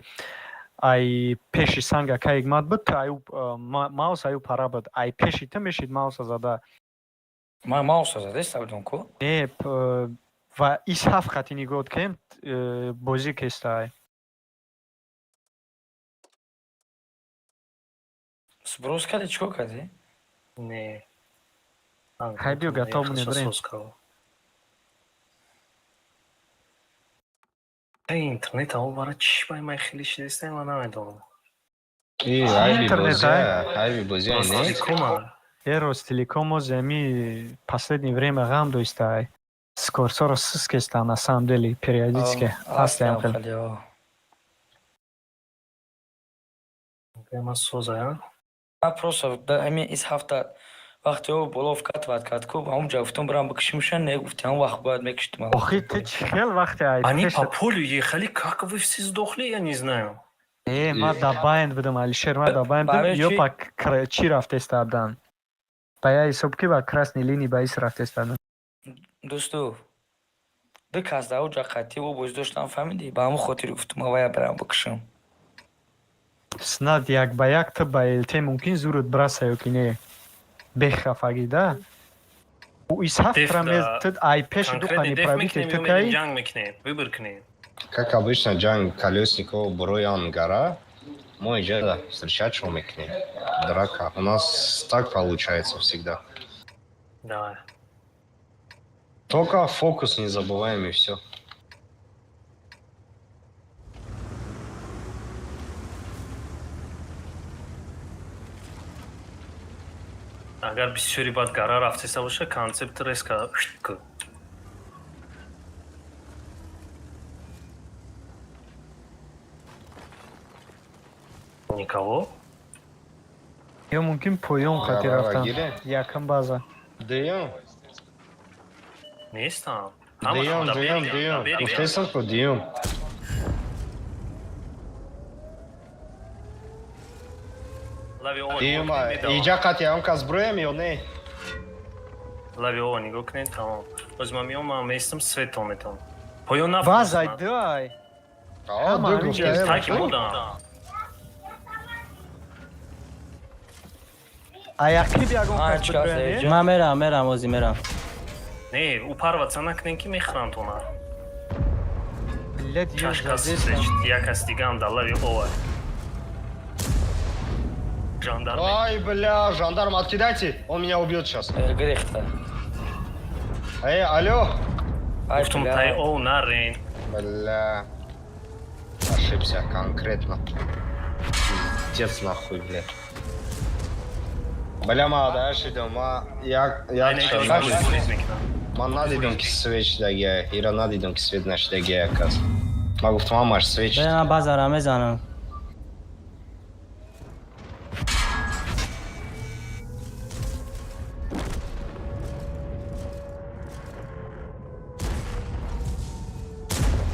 S5: ай пеши санга каигмат буд, ту аю маус аю пара буд. Ай пеши ту мешид мауса зада.
S1: Ма мауса задеста будам ку?
S5: Не, ва ис ҳафт қатъи нигоҳ кем бозӣ кестай.
S1: Сброс кардӣ, чикор кардӣ?
S7: Не.
S5: Хай биё, готов мне, брем.
S7: Интернет ао бара чӣ бай май хеле шидеста ман намедонам.
S4: И айби
S5: Интернет,
S4: бозия, айби бозия, не?
S7: Ростелекома.
S5: Э, Ростелеком ами последнее время ғам доштай. Скорсоро сис кеста на самом деле периодически. Ҳастаям хеле.
S1: Хеле.
S7: Прямо созая.
S1: Ман просто ҳамин ис ҳафта вақте ӯ боло вкатывать кард ку, ҳамунҷа гуфтам, бирам бикушимша, не, гуфти, ҳамон вақт бояд мекуштим.
S5: Охи, ту чӣ хел вақте ай
S7: Они по полю ехали, как вы все сдохли, я не знаю.
S5: Э, ма да байн будам, Алишер, ма да байн будам.
S1: Барои
S5: Ё
S1: чӣ?
S5: ба чӣ рафтестадан? Ба я ҳисоб ки ба красный линии ба ис рафтестадан.
S1: Дӯсту, ду кас дар уҷа қатъи ӯ бозӣ доштам, фаҳмидӣ? Ба ҳамон хотир гуфтам, авая бирам бикушам.
S5: Снад як ба як ту ба ЛТ мумкин зурут браса ё ки не? Бехафагӣ да? Ӯ ис ҳафт
S7: Деф
S5: рамез
S7: да-
S5: ту ай пеши ду
S7: Конкретно
S5: қани
S7: деф
S5: пробитие
S7: мекунем
S5: ту
S7: ё
S5: кай?
S7: мерем ҷанг мекунем? Выбор кунем.
S4: Как обычно, ҷанг Колесникова, Буроян, гора. Мо иҷа встречать шо мекунем. Драка. У нас так получается всегда.
S7: Давай.
S4: Только фокус не забываем, и все.
S7: Агар бисёри баъд гара рафтеса боша, концепт резко ку. Никого?
S5: Ё мумкин поён қати
S4: Гора
S5: рафтан.
S4: гире?
S5: Якам база.
S4: Дуюм.
S7: Нестам.
S4: Дуюм, дуюм, дуюм. Гуфтесам ку, дуюм. Дуюм, иҷа қати ҳам кас броем ё не?
S7: Лави ова нигоҳ кунед, тамом. Боз ман меом, ман местам, светон метавон. Поён наф.
S5: База дай.
S4: А,
S5: Ҳама
S4: ду
S5: ҳамин
S4: гуфтес.
S5: ҷая.
S7: Таки будам.
S5: Аяқиб ягон
S1: А,
S5: кас
S1: чӣ кас
S5: биброян,
S1: эҷа?
S2: Ман мерам, мерам, ози мерам.
S7: Не, упарватса накунем, ки мехӯрам тона.
S5: Блядь, ё
S7: Шаш кас
S5: задестам.
S7: встречит, як кас дигаам дар лави ова. Жандарм.
S4: Ай, бля, жандарм, откидайте, он меня убьет сейчас.
S1: Э, гирехта.
S4: Эй, алло.
S1: Ай,
S7: Гуфтум,
S1: бля.
S7: тай ов нарен.
S4: Бля. Ошибся конкретно. Пиздец нахуй, бля. Бля, ма дальше идем, ма як
S7: Ай, не, мекунам.
S4: Ман надидам, ки свеч дагия, ира надидам, ки свет нашдагия кас. Ма гуфтам, ҳамаш свеч.
S2: Бе, ман базара мезанам.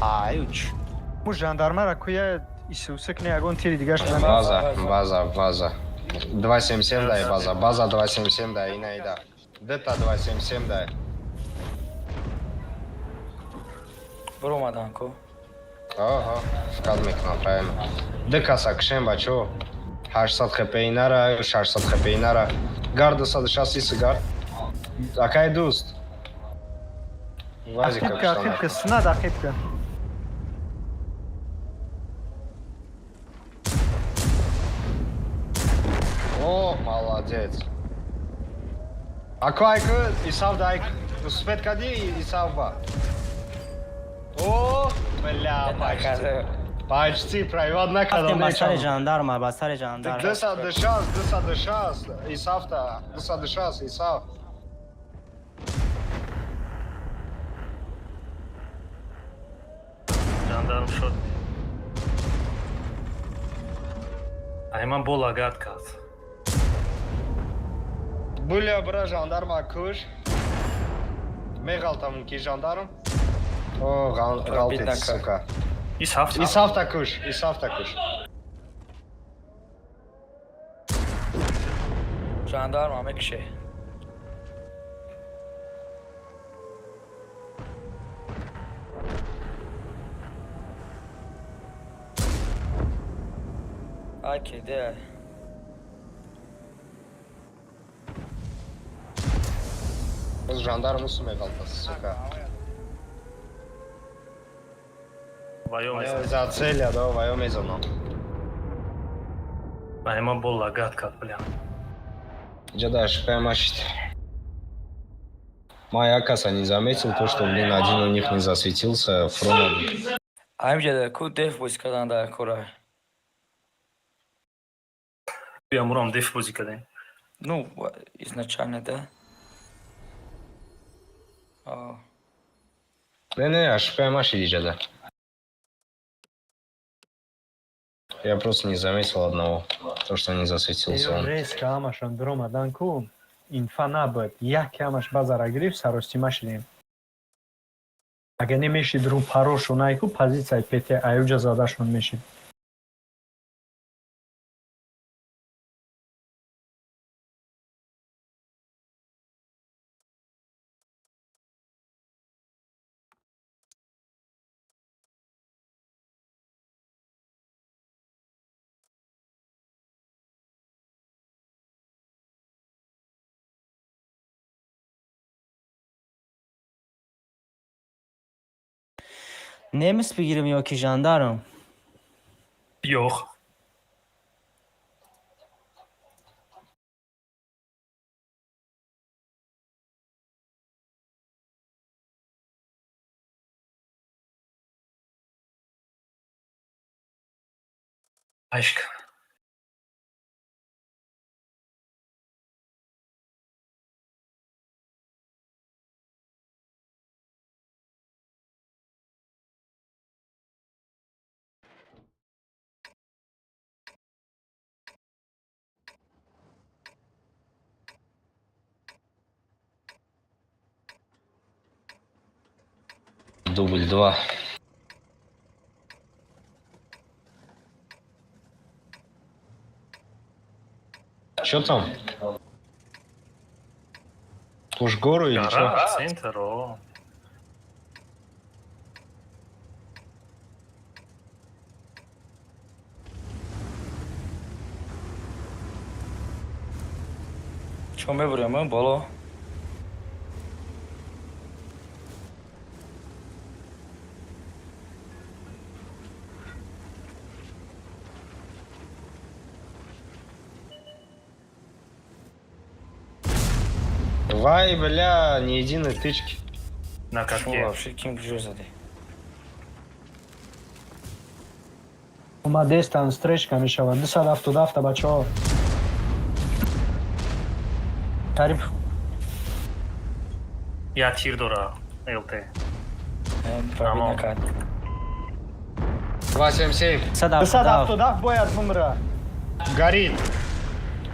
S5: Аюч. Му жандармара куя исусак не ягон тири дигаш наме.
S4: База, база, база. 277 дай база, база 277 дай, ина ида. Дета 277 дай.
S1: Биромадан ку.
S4: Ага, вкат мекунам, правильно. Д каса кшем, бачо. 800 хп инара, 600 хп инара. Гар 260 иси гар. Акай дӯст. Вазика
S5: Ақибка, ақибка, снад ақибка.
S4: О, молодец. Ако айку, Исав дай, успет кади, Исав ба. О, бля, почти. Почти, проебал
S2: Рафтем
S4: накардам.
S2: ба сари жандарма, ба сари жандарма.
S4: 260, 260, Исавта, 260, Исав.
S7: Жандарм шуд. Ай, ман бо лагат кард.
S4: Буля, бра, жандарма куш. Меғалтам ки жандарм. О, ғалтет,
S1: Беднака.
S4: сука.
S7: Ис ҳафт.
S4: Исавта куш, Исавта куш.
S1: Жандарма мекуше. Ай, кеде.
S4: Боз жандарм усу меғалта, сука.
S7: Ваё мезанад.
S4: За целя, да, ваё мезанам.
S7: Ай, ман бо лагат кард, бля.
S4: Иҷа дальше прямо шит. Ма як каса не заметил то, что, блин, один у них не засветился, фронт.
S1: Ҳаминҷа ку деф бозӣ кардан дар кора.
S7: Бия, мурам деф бозӣ кардем.
S1: Ну, изначально, да. А,
S4: Не, не, аж прямо шид иҷа да. Я просто не заметил одного, то, что не засветился он.
S5: Резко ҳамашон биромадан ку, инфа набуд. Яке ҳамаш базара гирифт, саростима шидем. Агар немешид рӯпарошон айку позитсияи ПТ аюҷа задашон мешид.
S2: Немис бигирем ё ки жандарм?
S7: Yo'q. Ашк.
S4: Дубль 2. Чё там? Уж гору или чё?
S7: Гора, центр, о.
S1: Чо мебурем, боло?
S4: Вай, бля, ни единой тычки.
S7: На
S1: Шо
S7: катке.
S1: Вообще ким куҷо заде?
S5: Омадестан, встречка мешавад. 277, бачаҳо. Қариб.
S7: Я тир дора. ЛТ.
S1: Пробить накард.
S4: 277.
S2: 177.
S5: 277 бояд бумра.
S4: Горит.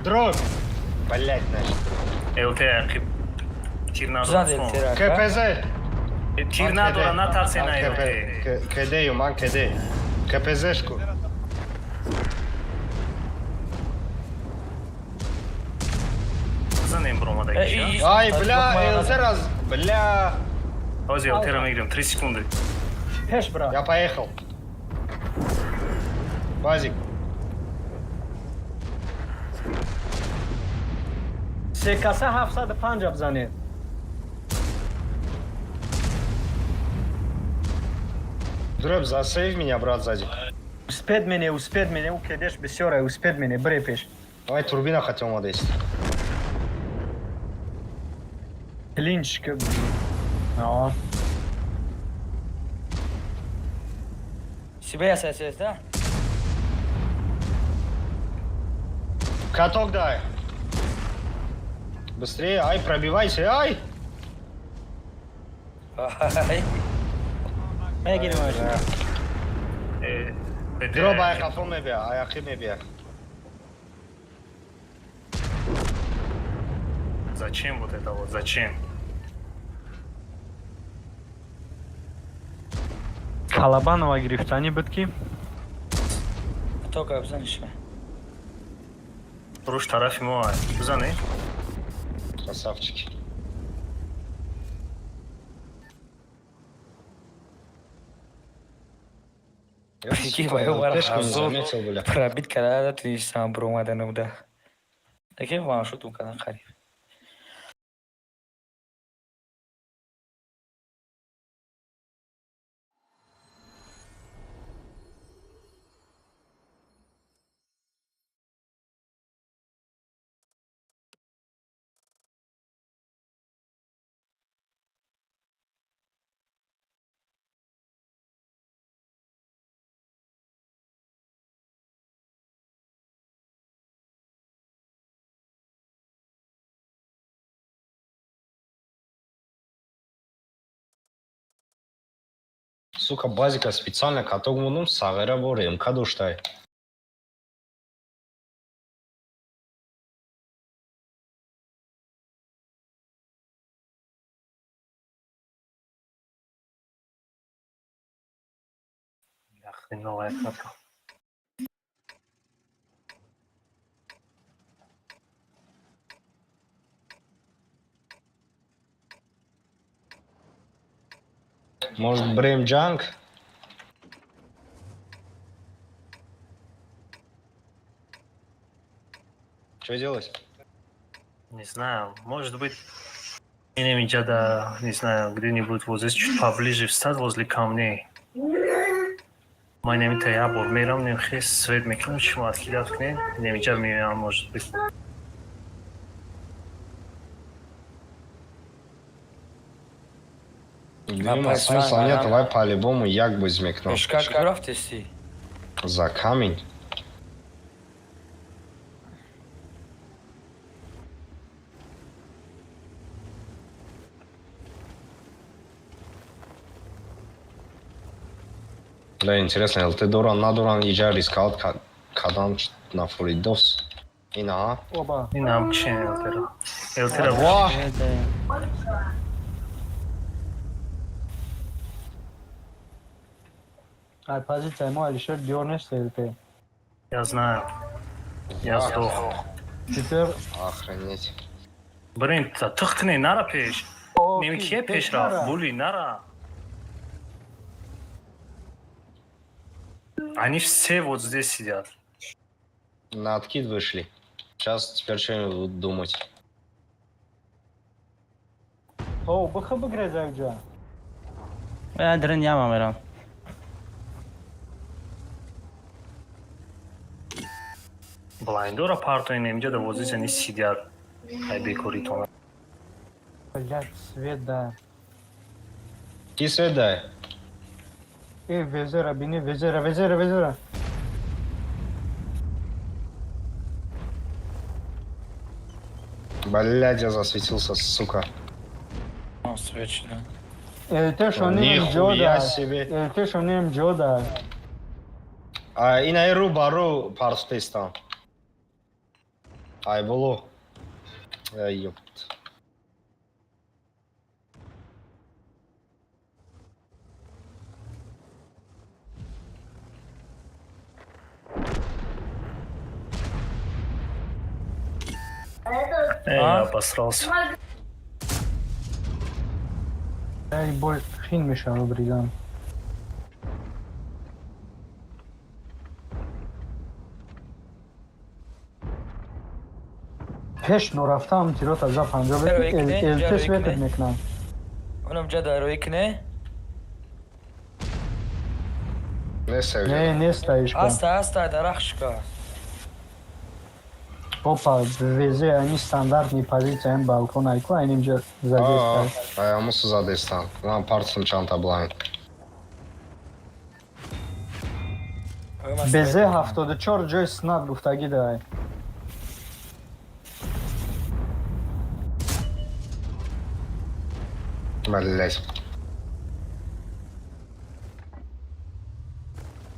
S4: Дробь. Блять, значит.
S7: ЛТ ақиб. Тир
S1: Зад
S7: надора.
S1: ЛТ.
S4: КПЗ.
S7: Тир надора, натарсе на ЛТ.
S4: КД, ман КД. КПЗшку.
S7: Занем бромадагиша.
S4: Ай, бля, ЛТ раз. Бля.
S7: Ҳозир ЛТ-ро мегирем, 3 секунды.
S5: Пеш бра.
S4: Я поехал. Базик.
S5: Се каса 705 бизанед.
S4: Дробь, засейв меня, брат, сзади.
S5: Успед мене, успед мене, у кедеш бисёре, успед мене, бре пеш.
S4: Давай турбина хотел модесть.
S5: Клинч. Но.
S1: Себе ССС, да?
S4: Каток дай. Быстрее, ай, пробивайся, ай!
S1: Ай.
S2: Мегирем.
S4: Дроба ай қафо мебия, ай ақиб мебия.
S7: Зачем вот это вот? Зачем?
S5: Калабанова гирифтанӣ буд ки.
S1: То гап заниш.
S7: Руш тарафи мо ай. Бизане?
S4: Красавчики.
S1: Прикинь, бо бара
S4: Пешку не
S1: ҳазор
S4: заметил, бля.
S1: пробить карда тунистам бромада набуда. Таки ваншотум кардан қариб.
S4: Сука, базика специально каток мудум, сағера бор, МК доштай.
S7: Хреновая катка.
S4: Может, брем джанг? Что делать?
S7: Не знаю, может быть, да, не знаю, где-нибудь вот здесь чуть поближе встать возле камней. Ман немита я бор мерам, нем хес свет мекунам, шумо откидат кунед, немиҷа меоям, может быть.
S4: Дима, смысла нет, давай по-любому як бозӣ мекунам.
S1: Пешка куҷо рафтести?
S4: За камень. Бля, интересно, ЛТ доран, надоран, иҷа рисковать кадан нафуридос. Ина,
S5: Оба.
S7: Инам чен ЛТ-ра. ЛТ-ра.
S4: Ва!
S5: Ай, позиция мо Алишер диёр нест ЛТ.
S7: Я знаю. Я сдох.
S5: Теперь
S4: Охренеть.
S7: Блин, тых кунед, нара пеш. Неми кие пеш рафт? Були, нара. Они все вот здесь сидят.
S4: На откид вышли. Сейчас теперь что-нибудь будут думать.
S5: О, бх бигрез якҷа.
S2: Дрин яма мерам.
S7: Блайндора партоин инҷа да вот здесь они сидят. Ай бекоритон.
S5: Блядь, свет да.
S4: Ки свет дай?
S5: Э, везера, бини, везера, везера, везера.
S4: Блядь, я засветился, сука.
S1: Свет
S5: ЛТ шонем
S4: Нихуя
S5: ҷода.
S4: себе.
S5: ЛТ шонем ҷода.
S4: А, ина ру бару партистан. Ай, боло. Ай, ёпт.
S7: Эй, я обосрался.
S5: Ай, бой хин мешава бриган. Пеш норафтаам тирота за панҷо ЛТ светат мекунам.
S1: Онам ҷа дарои кне?
S5: Не, неста ишка.
S1: Аста, аста, дарахт шика.
S5: Опа, везе ани стандартни позиция ин балкон айку, айним ҷа задеста.
S4: Ай, амусу задестан. Ман партум чанта блайн.
S5: Безе 74 ҷои снат гуфтагӣ дай.
S4: Блять.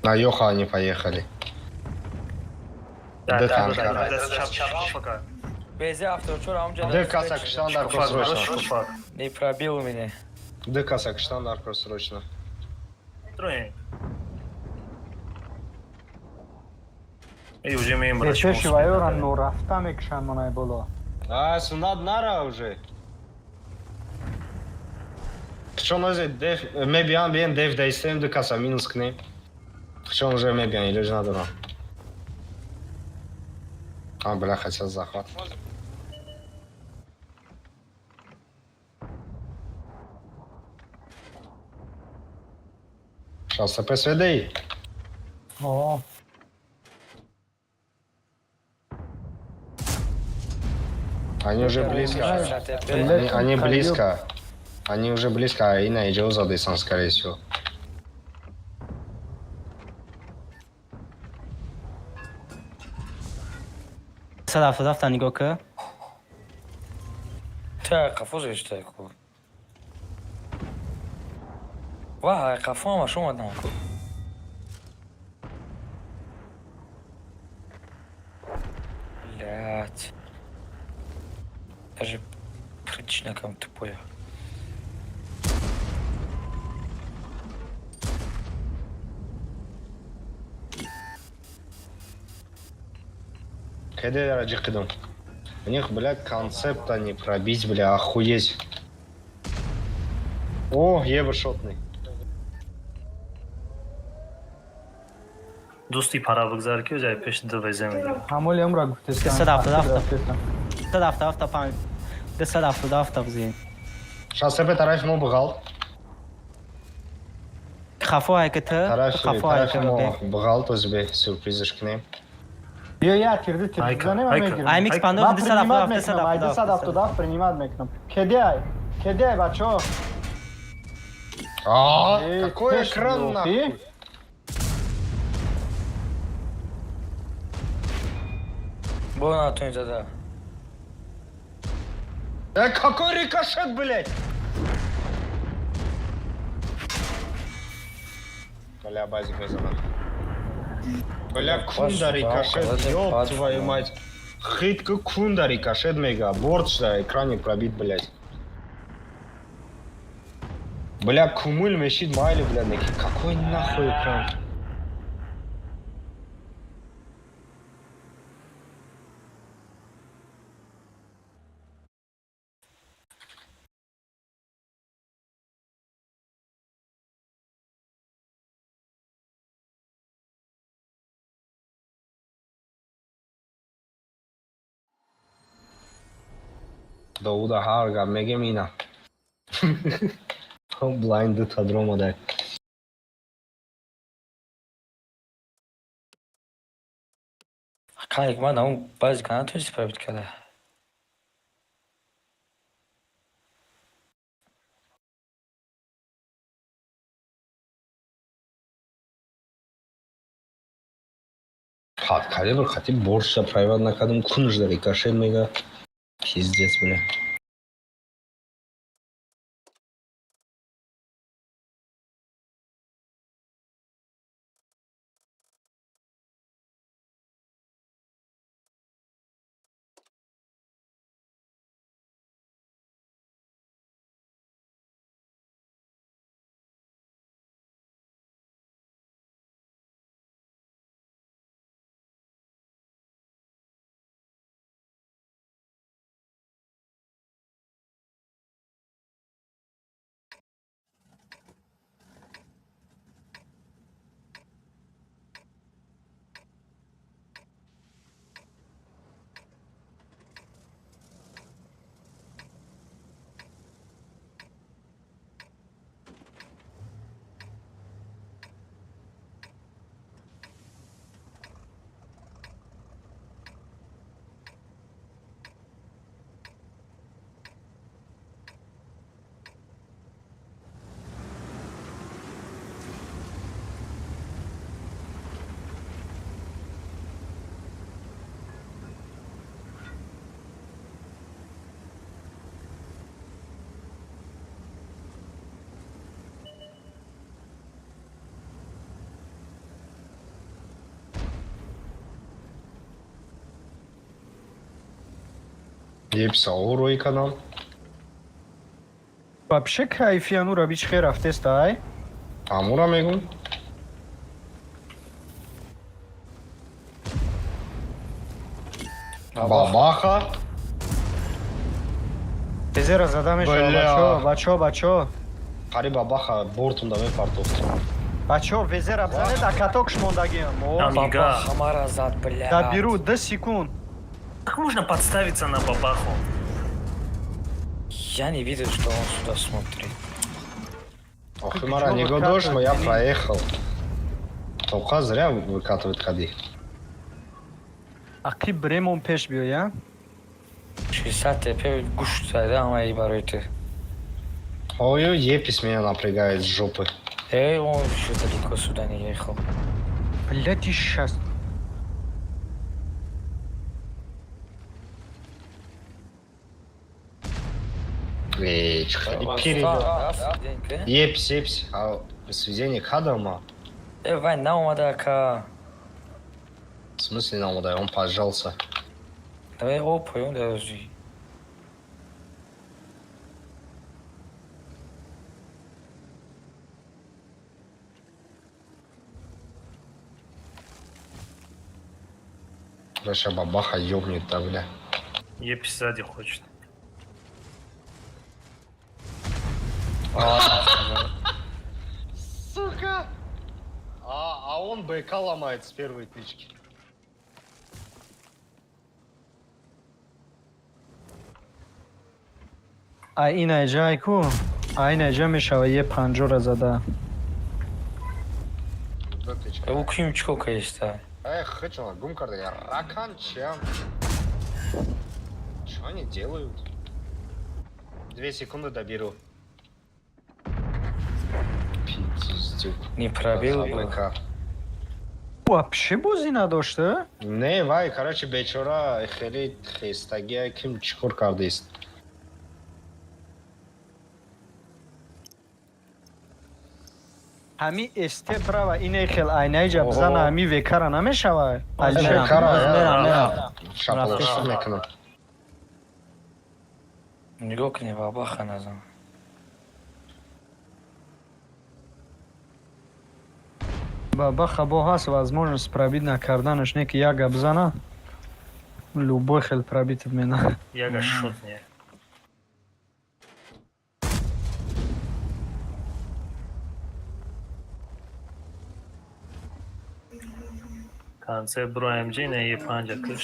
S4: На Йоха они поехали.
S7: Да,
S4: Д
S7: да,
S4: танка.
S7: да, да, чап, пока.
S1: Безе 74 амҷа.
S4: Д каса киштан дар кор срочно.
S1: Не пробил меня.
S4: Д каса киштан дар кор срочно.
S7: Троем. Эй, уже меем
S5: Пеши вайора норафта мекушанд монай боло.
S4: А, сунат нара уже. Чон озе деф, мебиан биен деф дайстем д каса минус кне. Чон уже мебиан или же надо. А, бля, хотел захват. Сейчас ПСВД.
S5: О.
S4: Они уже близко. Они близко. Они уже близко, а Ина идет за Дейсон, скорее всего.
S2: Садафта нигоҳ ка.
S1: Та қафо зешта ку. Ва, қафо ҳамаш омадан ку. Блять. Даже причина кам тупоя.
S4: Кеде ҷиқидам. У них, бля, концепта не пробить, бля, охуеть. О, ебашотный.
S7: Дӯсти пара бигзар, ки ҷай пеш дувезе мегирам.
S8: Ҳамоли амра гуфтестам.
S2: 277, 275, 277 бизин.
S4: 65 тарафи мо буғал.
S2: Хафо ай ки ту
S4: Тарафи
S2: хафо ай
S4: тарафи
S2: ки
S4: мо буғал, то зибе сюрпризш кунем.
S8: Биё, я тирди тир
S7: Айка,
S8: бизанем,
S7: айка.
S8: мегирам.
S2: Ай микс пандо
S8: Ман
S2: 277,
S8: принимать мекунам, ай
S2: 277.
S8: 277 принимать мекунам. Кеде ай? Кеде ай, бачо?
S4: А,
S8: Эй,
S4: какой
S8: пеш
S4: экран
S8: биё,
S4: нахуй?
S8: ти?
S1: Бо натони зада.
S4: Какой рикошет, блядь! Бля, базик мезанам. Бля, кунда рикошет, ёб твою мать. Хитка кунда рикошет мега. Борт да, экране пробит, блядь. Бля, кумыль мешит майли, бля, неки. Какой нахуй экран? Дауда ҳар гап мегем ина. Blind тадромадай.
S1: Кайк ман он баъзи ка натонисти пробить када.
S4: Под калибр хати борча прайват накардам, кунж да рикошет мега. Пиздец, бля. Епса рӯи канал.
S5: Вообще кайфи анура бич хер рафтеста ай.
S4: Амура мегум. Бабаха.
S5: Безера зада мешава.
S4: Бля.
S5: Бачо, бачо, бачо.
S4: Қари бабаха бортунда мепартофт.
S5: Бачо, везера бзанед, а каток шмондагиам. О,
S7: Амига.
S1: Баба хамара зад, бля.
S5: Да беру 2 секунд.
S7: Как можно подставиться на бабаху?
S1: Я не видел, что он сюда смотрит.
S4: Охи мара нигоҳ дошт, я проехал. Тоқа зря выкатывает кади.
S5: Ақиб бремон пеш биёя.
S1: 60 ТП гушт зада ҳамаи барои ту.
S4: Ой, епись меня напрягает с жопы.
S1: Эй, он еще далеко сюда не ехал.
S5: Блядь, и щас.
S4: Эй, чхали перебил. Епись, епись. А сведение кадама?
S1: Э, Вань, наомада ка.
S4: В смысле наомада? Он пожался.
S1: Давай, о, поем, подожди.
S4: Бля, ща бабаха ёбнет, да, бля.
S7: Епись сзади хочет.
S4: Сука! А он БК ломает с первой тычки.
S5: Ай инаҷа ай ку? Ай инаҷа мешава е панҷора зада.
S4: Ду тычка.
S1: Ӯ ким чико каиста?
S4: Эх, хычала, гум карда. Я ракан чем? Что они делают? 2 секунды доберу. Пиздюк.
S1: Не пробил был.
S4: БК.
S5: Вообще бозӣ надошта?
S4: Не, вай, короче, бечора хеле хестагия ким чикор кардист.
S5: Ҳами СТ права ине хел айнаиҷа бизана ҳами векара намешава? Алишер.
S4: Векара,
S2: Мерам, мерам.
S4: Шапалош мекунам.
S1: Нигоҳ кунӣ бабаха назан.
S5: Бабаха бо ҳаст возможность пробить накарданаш, не ки як гап зана. Любой хел пробить мена.
S7: Яга шот не. Конце бро МГ на Е5 кыш.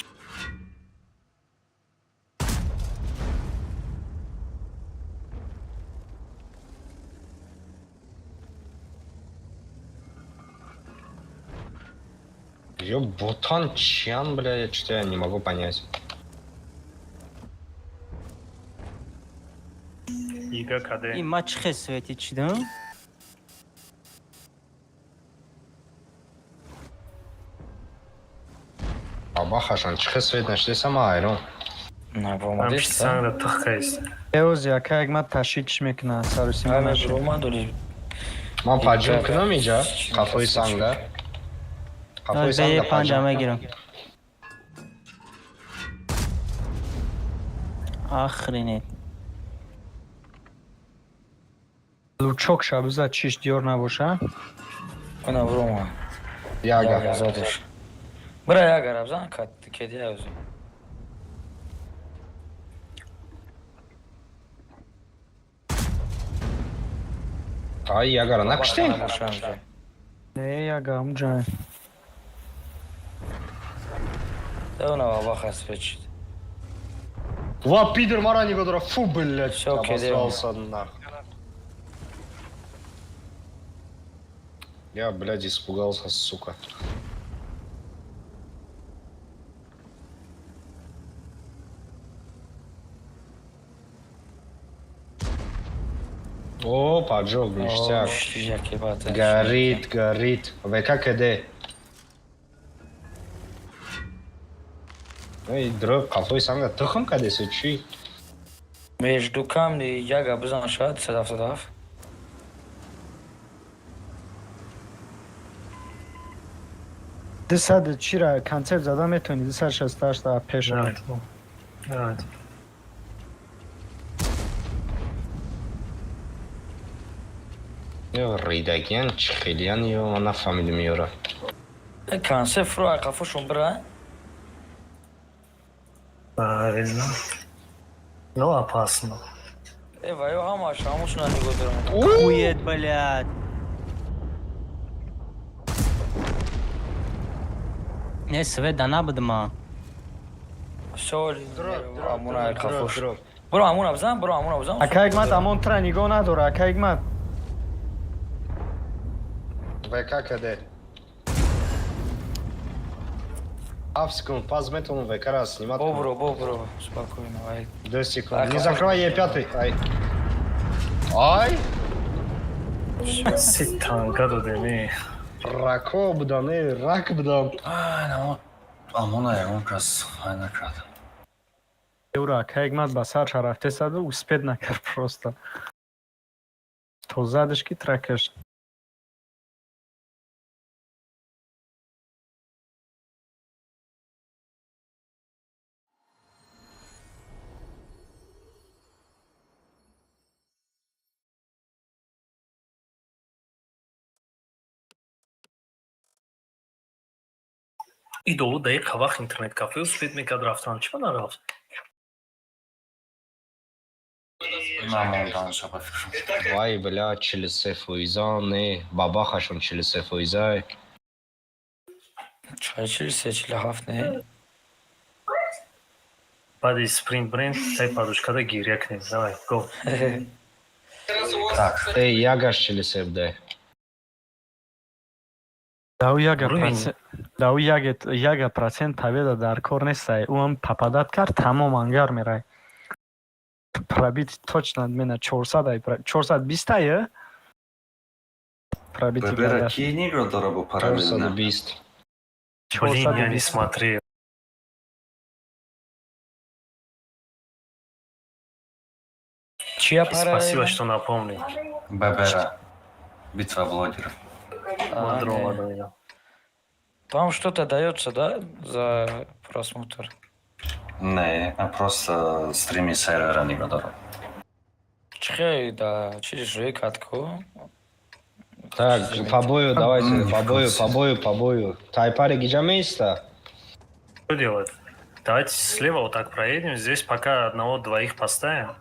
S4: Ё, ботан чьян, бля, я что-то я не могу понять.
S7: Ига КД.
S2: Ин ма чӣ хел свети чидам?
S4: Бабахашон, чихе свет нашли сама айрон.
S1: На
S7: Там
S1: бомадеста.
S7: санг да тахкайст.
S5: Эоз яка як ма ташич мекуна сарусима
S1: Ана
S5: наши.
S1: ромадоли.
S4: Ман паджум кунам иҷа, қафои сангда. Қафои
S2: Бе
S4: сангда
S2: панҷа
S4: паджум.
S2: мегирам. Охренеть.
S5: Лучок шабиза чиш диёр набоша.
S1: Ана рома.
S4: Яга.
S1: Яга задаш. Бира яга рабзан кат кедия ӯзи.
S4: Ай, ягара накуштем?
S5: Не яга ҳамҷа.
S1: Она бабаха свечит.
S4: Ва, пидор, мара нигоҳ дора. Фу, блядь,
S1: Всё, кидем.
S4: обосрался нахуй. Я, блядь, испугался, сука. О, поджог, ништяк.
S1: Яки бата.
S4: Горит, горит. ВК КД. Эй, дроп, қафои санга тухм кадесе чӣ?
S1: Между камни яга бизан шад садаф садаф.
S5: Дусад чира концерт зада метавонӣ 268 та пеш.
S7: Давай.
S4: Ё ридагиян чӣ хелиян ё ман нафаҳмидим ёра.
S1: Концерт фро қафошон бира.
S7: Правильно. Но опасно.
S1: Э ва ё ҳамаш ҳамошона нигоҳ дорам.
S2: Хует, блядь. Не, свет да набудма.
S1: Всё, амуна қафош. Бро амуна бизан, бро амуна бизан.
S5: Ака Ҳикмат амон тра нигоҳ надора, ака Ҳикмат.
S4: ВК КД. 7 секунд, паз метавонам ВК ра снимать.
S1: Бобро, бобро, спокойно, ай.
S4: 2 секунд. Не закрывай Е5. Ай. Ай!
S7: Си танка додем.
S4: Рако будам, не, рак будам.
S9: Амона ягон кас ай накард.
S5: Еура ака Ҳикмат ба сар рафте саду успеть накард просто. То задаш ки тракаш.
S7: И долу даиқа вақт интернет кафе успеть мекард рафтан. Чима нарафт?
S9: Намонданша, ба фикрам.
S4: Вай, бля, 43 фоиза, не, бабахашон 43 фоиза.
S1: Чай 43, 47 не?
S7: Баъди спринт бренд тай подушкада гиря кунем. Давай, го.
S9: Так,
S4: Эй, ягаш 43 бдай.
S5: Дау яга
S7: Уровень.
S5: процент, дау яге яга процент победа дар кор нестай. Ӯам попадать кард, тамом ангар мерай. Пробить точно мена 400 ай, 420 ай? Пробити
S9: Бебера
S5: гардаш.
S9: ки нигро дора бо параллельно?
S4: 420.
S7: Блин, я не
S5: 420.
S7: смотрел.
S1: Чья
S7: Спасибо,
S1: параллельно?
S7: что напомнил.
S9: Бебера. Битва блогеров.
S1: А,
S7: Мадро,
S1: не.
S7: мадро.
S1: Там что-то дается, да, за просмотр?
S9: Не, а просто стрими сервера нигро дора.
S1: Чихе, да, через катку.
S4: Так, по бою, давайте, по бою,
S9: в
S4: по бою, по бою. Тайпари гиҷа меиста?
S7: Что делать? Давайте слева вот так проедем. Здесь пока одного-двоих поставим.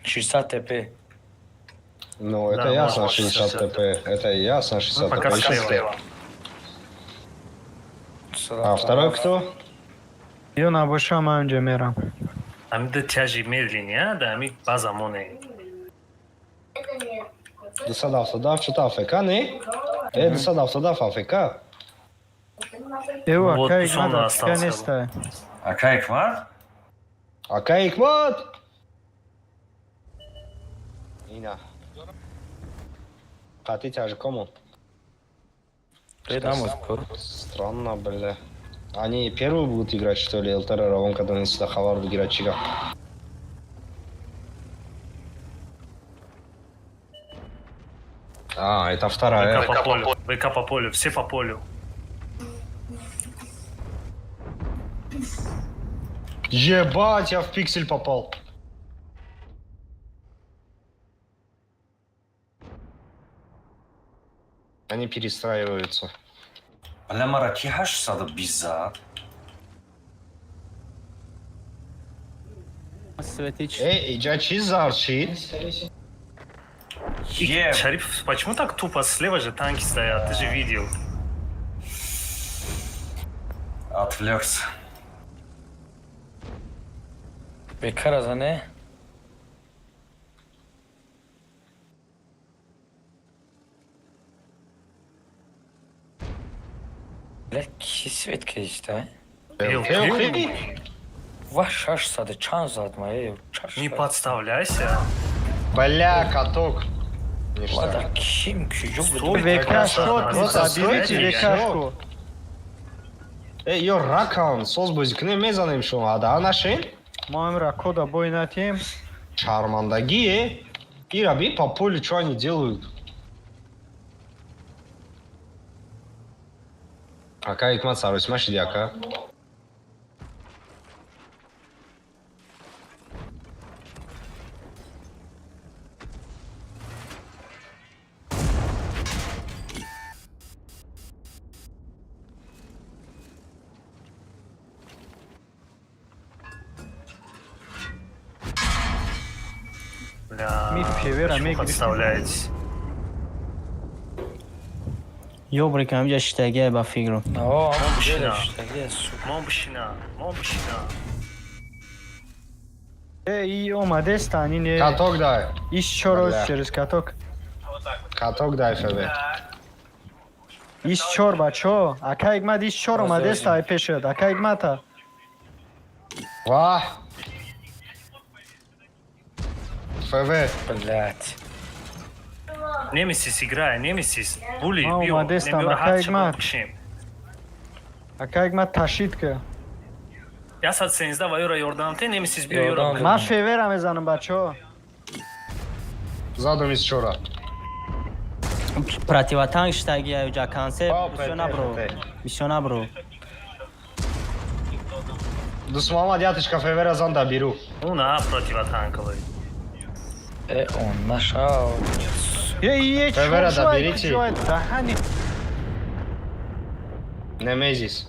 S1: 60 ТП.
S4: Ну, это
S7: Да,
S4: ясно,
S7: можно
S4: 60
S7: 60
S4: ТП. Это ясно, 60
S7: Ну, пока
S4: ТП. Еще
S7: слева.
S4: кто? А второй кто?
S5: Ё набоша, ман инҷа мерам.
S7: Ами да тяжи медленнее, а? Да, ами база моне.
S4: 277 что-то АФК, не? 277 АФК.
S5: Эва,
S7: Вот
S5: кай
S7: Тусон
S5: мада
S7: остался.
S5: нестай.
S9: Ака Ҳикмат?
S4: Ака Ҳикмат! Ина. Қати тяжкому. Странно, бля. Они первые будут играть, что ли, ЛТР Равон, когда они сюда хавар выиграть, чига. А, это вторая.
S7: ВК по полю. ВК по полю. Все по полю.
S4: Ебать, я в пиксель попал. Они перестраиваются.
S9: Бля, мара ки 820 зад?
S2: Светич.
S4: Эй, иҷа чӣ зарчид?
S9: Е,
S7: Шарипов, почему так тупо? Слева же танки стоят, ты же видел.
S9: Отвлекся.
S1: Бекара зане. Бля, ки свет киста?
S4: Эй,
S1: Ва 600 чанд зад ма, эй, чаш.
S7: Не подставляйся.
S4: Бля, каток. Ништяк.
S1: Лада ким киҷо
S7: Стой,
S1: буд?
S5: ВК шот,
S4: Просто
S5: заберите
S4: стойте,
S5: ВКшку.
S4: Эй, ё ракан, соз бозӣ кунем, мезанем шумо, ада нашин?
S5: Мо амра кода бой натем.
S4: Шармандагӣ, э? Ира, би по полю, что они делают? Ака Ҳикмат саросима шиди, ака?
S7: Бля,
S5: Ми певера,
S7: почему
S5: ми
S7: подставляетесь?
S2: Ёбри кам ҷа шитагия ба фикру.
S1: О,
S7: бишина.
S1: бишина.
S7: Мон бишина, мон бишина.
S5: Э, и омадестан, ин
S4: Каток дай.
S5: иш чор
S4: Бля.
S5: через каток.
S4: Каток дай, ФВ.
S5: Иш чор бачо. Ака Ҳикмат иш чор омадеста ай пешад. Ака Ҳикмата.
S4: Ва! ФВ.
S1: Блять.
S7: Немесис играй, Немесис. Були,
S5: Ма
S7: биё.
S5: омадестам,
S7: Немёра
S5: ака
S7: ҳар чӣ
S5: Ҳикмат.
S7: бикушем.
S5: Ака Ҳикмат ташид ка.
S7: 113 ва ёра ёрдам те, Немесис биё ёра.
S1: Ёрдам.
S5: Ман февера мезанам бачо.
S4: Задум из чора.
S2: Противотанк шитагия ҷа концерт.
S4: О,
S2: Бисёр
S4: ПТ,
S2: набро.
S4: ПТ.
S2: Бисёр набро.
S4: Дус Муҳаммад ятишка ФВ-ра зан да биру.
S7: Уна противотанковый.
S1: Э, он нашел.
S5: Е, е,
S4: Февера
S5: чор
S4: доберите.
S5: даҳани.
S4: Немезис.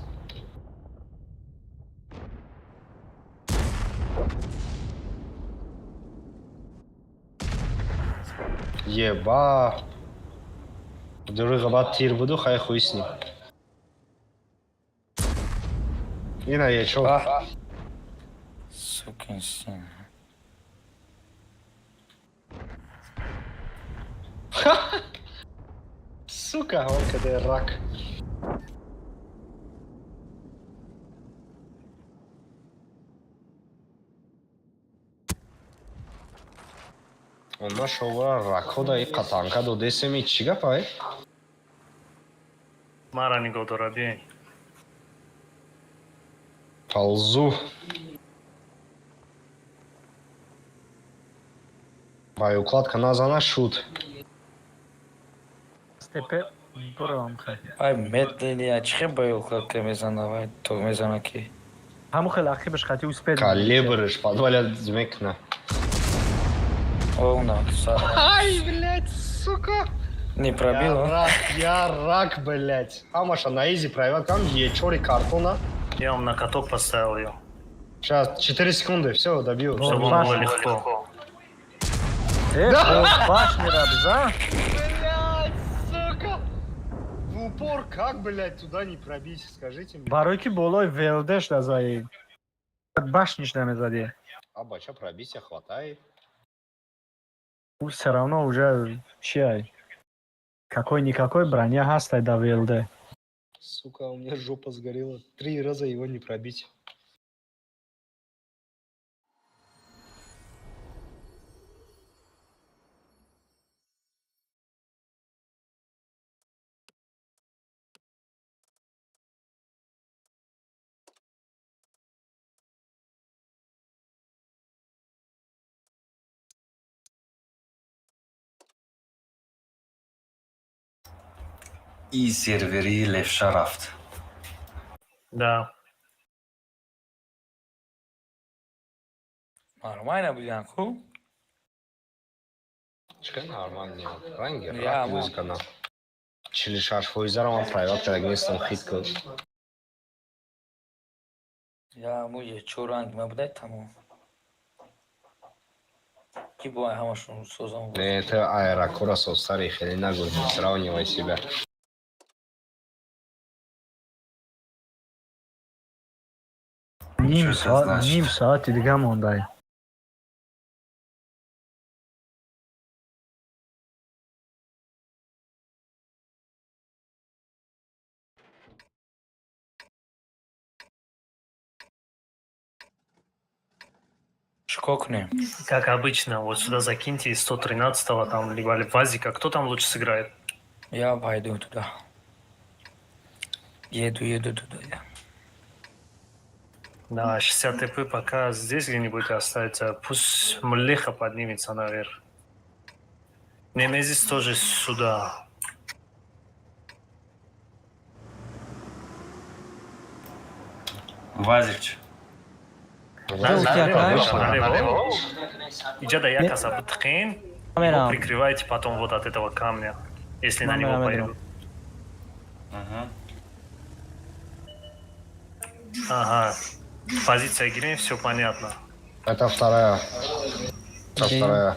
S4: Еба. Дури ғабат тир буду, хай хуй с ним. Ина ечо.
S1: Сукин сын.
S4: Сука, он когда рак. Он нашова ракода и катанка до десеми чӣ гапай?
S7: Мара нигоҳ дора, биёй.
S4: Ползу. Бай укладка назана шуд.
S5: Степе буравам хай.
S1: Ай медленно, чӣ бай укладка мезана, вай то мезана ки.
S5: Ҳаму хел ақибаш қати успед.
S4: Калибрш подваля змекна.
S1: О, на, сар.
S4: Ай, блядь, сука.
S1: Не пробил,
S4: Я
S1: а?
S4: рак, я рак, блядь. Ҳамаша на изи проебал, там ечори картона.
S7: Я вам на каток поставил ее.
S4: Сейчас, 4 секунды, все, добил.
S7: Чтобы он было легко.
S5: Башнера биза.
S4: Блядь, сука! В упор как, блядь, туда не пробить, скажите мне.
S5: Барои ки болои велдеш дазаи. Башниш намезади.
S4: А, бача, пробития хватай.
S5: Ӯ все равно уже чиай. Какой-никакой броня ҳастай да велде.
S4: Сука, у меня жопа сгорела. Три раза его не пробить.
S9: И сервери левша рафт.
S7: Да.
S1: Нормально будан, хуб?
S4: Чика нормально. Ранги,
S1: Я,
S4: рак музыка. 46 фоизаро ман проебал кардаг нестам хит куд.
S1: Я му ечо ранг мабудай тамом. Ки бо ҳамашон созам.
S4: Не, это аэрокура состари хеле нагӯ, не сравнивай себя.
S5: Ним
S9: Чё это
S5: соат,
S9: значит?
S5: ним соати дига мондай.
S1: Чикор кунем?
S7: Как обычно, вот сюда закиньте из 113-го там, либо Вазика. Кто там лучше сыграет?
S1: Я пойду туда. Еду, еду туда я.
S7: Да, 60 ТП пока здесь где-нибудь оставится. Пусть Млеха поднимется наверх. Немезис тоже сюда.
S9: Вазич.
S7: Налево, налево. Иджада якаса бтхин.
S2: Мерам.
S7: Прикрывайте потом вот от этого камня, если на него
S2: Мерам,
S7: пойдут.
S9: Мгм.
S7: Ага. Позиция гирем, все понятно.
S4: Это вторая. Это вторая.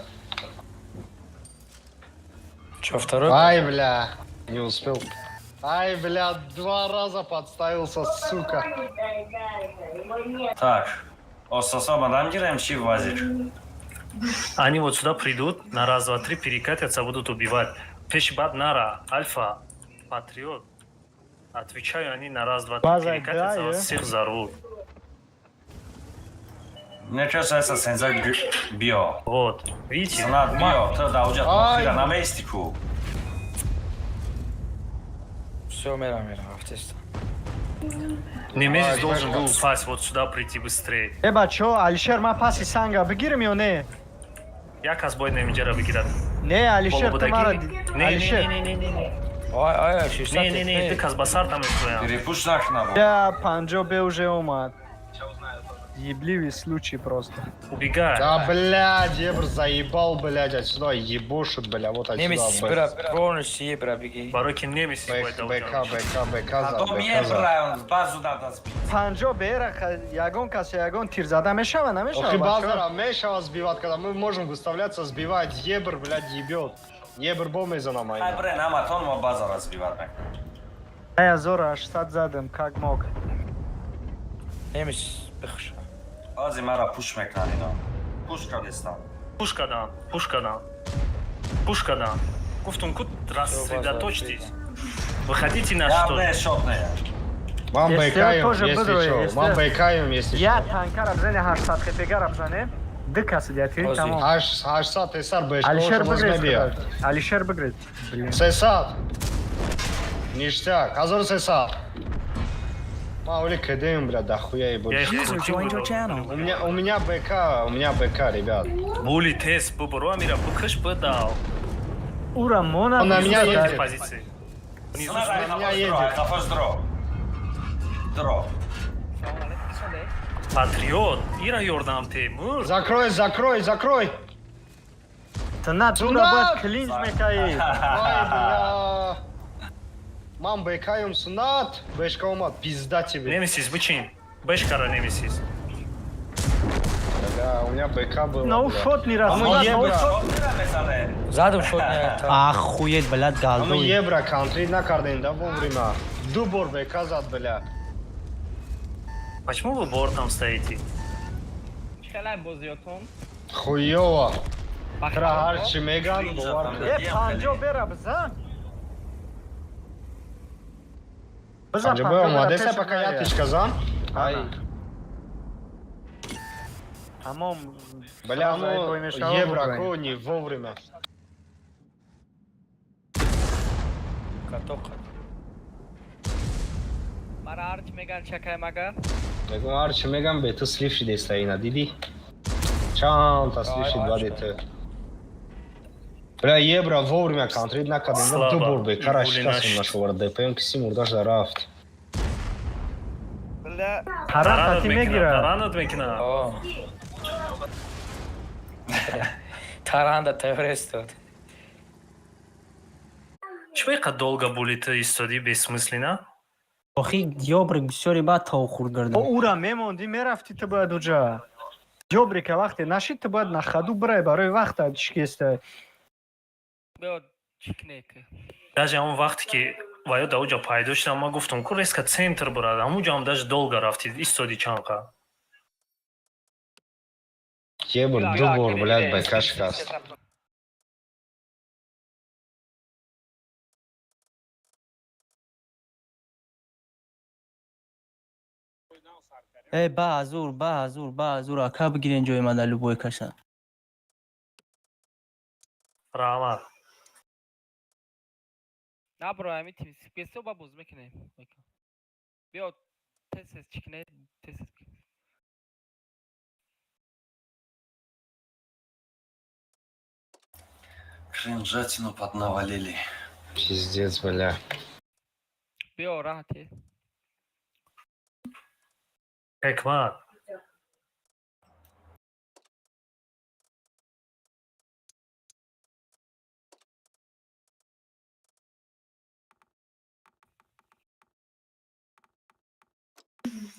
S1: Чё, второй?
S4: Ай, бля, не успел. Ай, бля, два раза подставился, сука.
S9: Так. Ососа мадам гирем чи Вазич?
S7: Они вот сюда придут, на раз, два, три перекатятся, будут убивать. Пешбат Нара, Альфа, Патриот. Отвечаю, они на раз, два, три
S5: База,
S7: перекатятся,
S5: да,
S7: вас всех взорвут.
S9: Мне кажется, это сенза био.
S7: Вот, видите?
S9: Санат био, то да уҷа
S4: Ай.
S9: тохира намеисти ку.
S1: Всё, мерам, мерам, рафтеста.
S7: Немезис
S4: Ай,
S7: должен был
S4: пожалуйста.
S7: упасть, вот сюда прийти быстрее.
S5: Э бачо, Алишер ма паси санга бигирим ё не?
S7: Як аз бояд немиҷара бигирад.
S5: Не, Алишер ту мара
S7: Не, не,
S5: Алишер.
S7: не, не, не, не.
S1: Ай, ай, 60
S7: Не, не, не, ты каз басар там
S9: Перепуш накна бо.
S5: Я 50 бе уже омад. Ебливый случай просто.
S7: Убегай.
S4: Да, блядь, Ебр заебал, блядь, отсюда ебошит, бля, вот отсюда.
S1: Немесис
S4: Б.
S1: бира, полностью ебра беги.
S7: Барои ки немесис
S4: Б,
S7: бояд
S4: БК,
S7: даоҷа.
S4: БК, БК за,
S9: Потом
S4: БК за.
S9: ебра, базу надо сбить.
S5: 50 бера ягон кас ягон тир зада мешава, намешава?
S4: Ох и
S5: бачаҳо?
S4: базара, мешава сбивать, когда мы можем выставляться, сбивать. Ебр, блядь, ебет. Ебр бомеза на
S9: Ай,
S4: майна.
S9: брен, аматон мо база разбивать мекунем.
S5: 1800 задам, как мог.
S1: Немесис бихша.
S9: Баъзе мара пуш мекунанд ино. Пуш кардестам.
S7: Пуш кадан, пуш кадан. Пуш кадан. Гуфтум ку рассредоточьтесь. Выходите на
S9: Я
S7: что?
S9: не шот не.
S4: Ман
S5: Если
S4: БК-ем,
S5: тоже
S4: если
S5: быдро,
S4: чё.
S5: если-
S4: Ман БК-ем, если
S5: Я
S4: чё.
S5: танкара бзане, 800 хпгара бзане. Ду каси диятири
S1: Ози.
S5: тамом.
S4: 800 СР бешко,
S5: Алишер
S4: шумоз
S5: бигред.
S4: мебия.
S5: Алишер бигред. Блин.
S4: 300. Ништяк, 1300. Ма, оли КДМ, бля, дохуя
S7: Я
S4: ебать.
S7: их
S6: User
S7: крутил,
S6: joined your channel.
S4: У меня БК, у меня БК, ребят.
S7: Були тез бубуро амира букаш бдав.
S5: Ура мона.
S4: Он на меня едет.
S7: Позиции. Внизу
S9: На
S4: меня едет.
S9: Хафаш дро. Дро.
S3: Салом алейкум, кисонде?
S7: Патриот, ира ёрдам Темур.
S4: Закрой, закрой, закрой.
S5: Сунат, ура
S4: Сунат!
S5: бояд клинч мекаи.
S4: Ай, бля. Ман БК-ем сунат. Бешка омад, пизда тебе.
S7: Немесис бичин. Бешкара немесис.
S4: Бля, у меня БК было.
S5: На
S4: бля.
S5: ушот не
S4: А ну
S5: раз.
S4: ебра.
S9: Шот мира мезане.
S1: Задам шот не та.
S2: Охуеть, блядь,
S4: А ну
S2: галдуй.
S4: ебра, контрит накардем, да, вовремя. Ду бор БК зад, бля.
S7: Почему вы бортом стоите?
S3: Чӣ хелаем бозиётон?
S4: Хуёво.
S3: Ба
S4: Тра
S3: хело?
S4: ҳарчи меган, бовар кун.
S5: Э, 50 бера бзан. Бизан.
S4: Панҷа бой омадеса, пока я тишка зан. Ай,
S5: Тамом.
S4: бля,
S5: Сразу ай бой
S4: ну
S5: мешава,
S4: ебра,
S5: бубрай.
S4: ко не вовремя.
S1: Катоқа.
S3: Мара ҳарчи меган чакай мага.
S4: Мегум ҳарчи мегам, бе ту слив шидеста ина, дидӣ? Чанд та слив шид баъди ту. Бля, ебра вовремя контрит накардем,
S7: Слабо.
S4: ду бор бекара
S7: И були
S4: шикастем
S7: нашид.
S4: нашовар ДПМ киси мурдаш да рафт.
S3: Бля,
S5: Таран
S7: Таранат
S5: тати
S7: мекуна,
S5: мегира.
S7: таранат мекуна.
S1: О. Таранда тайёр истод.
S7: Чӣ бо иқа долго були ту истоди бессмысленно?
S2: Охи ёбрик бисёри баъд тов хурд
S5: О,
S2: гардам.
S5: ура мемонди, мерафти ту бояд уҷа. Ёбрика вақте нашид, ту бояд на хаду бирай барои вақта чикеста.
S3: биё чикне ки.
S7: Даже ҳамон вақте ки ва ё даоҷа пайдо шудам, ман гуфтам ку резко центр бурад, ҳамунҷо ҳам даже долго рафти, истоди чанқа.
S4: Ебр ду бор, блядь, БК шикаст.
S2: Э, ба ҳазур, ба ҳазур, ба ҳазур, ака бигирен ҷои ман дар любой каша.
S7: Раҳмат.
S3: Набро ҳамин тим спесо ба боз мекунем. Биё тез тез чикне, тез тез.
S9: Кринжатину поднавалили.
S4: Пиздец, бля.
S3: Биё раҳате.
S7: Ҳикмат.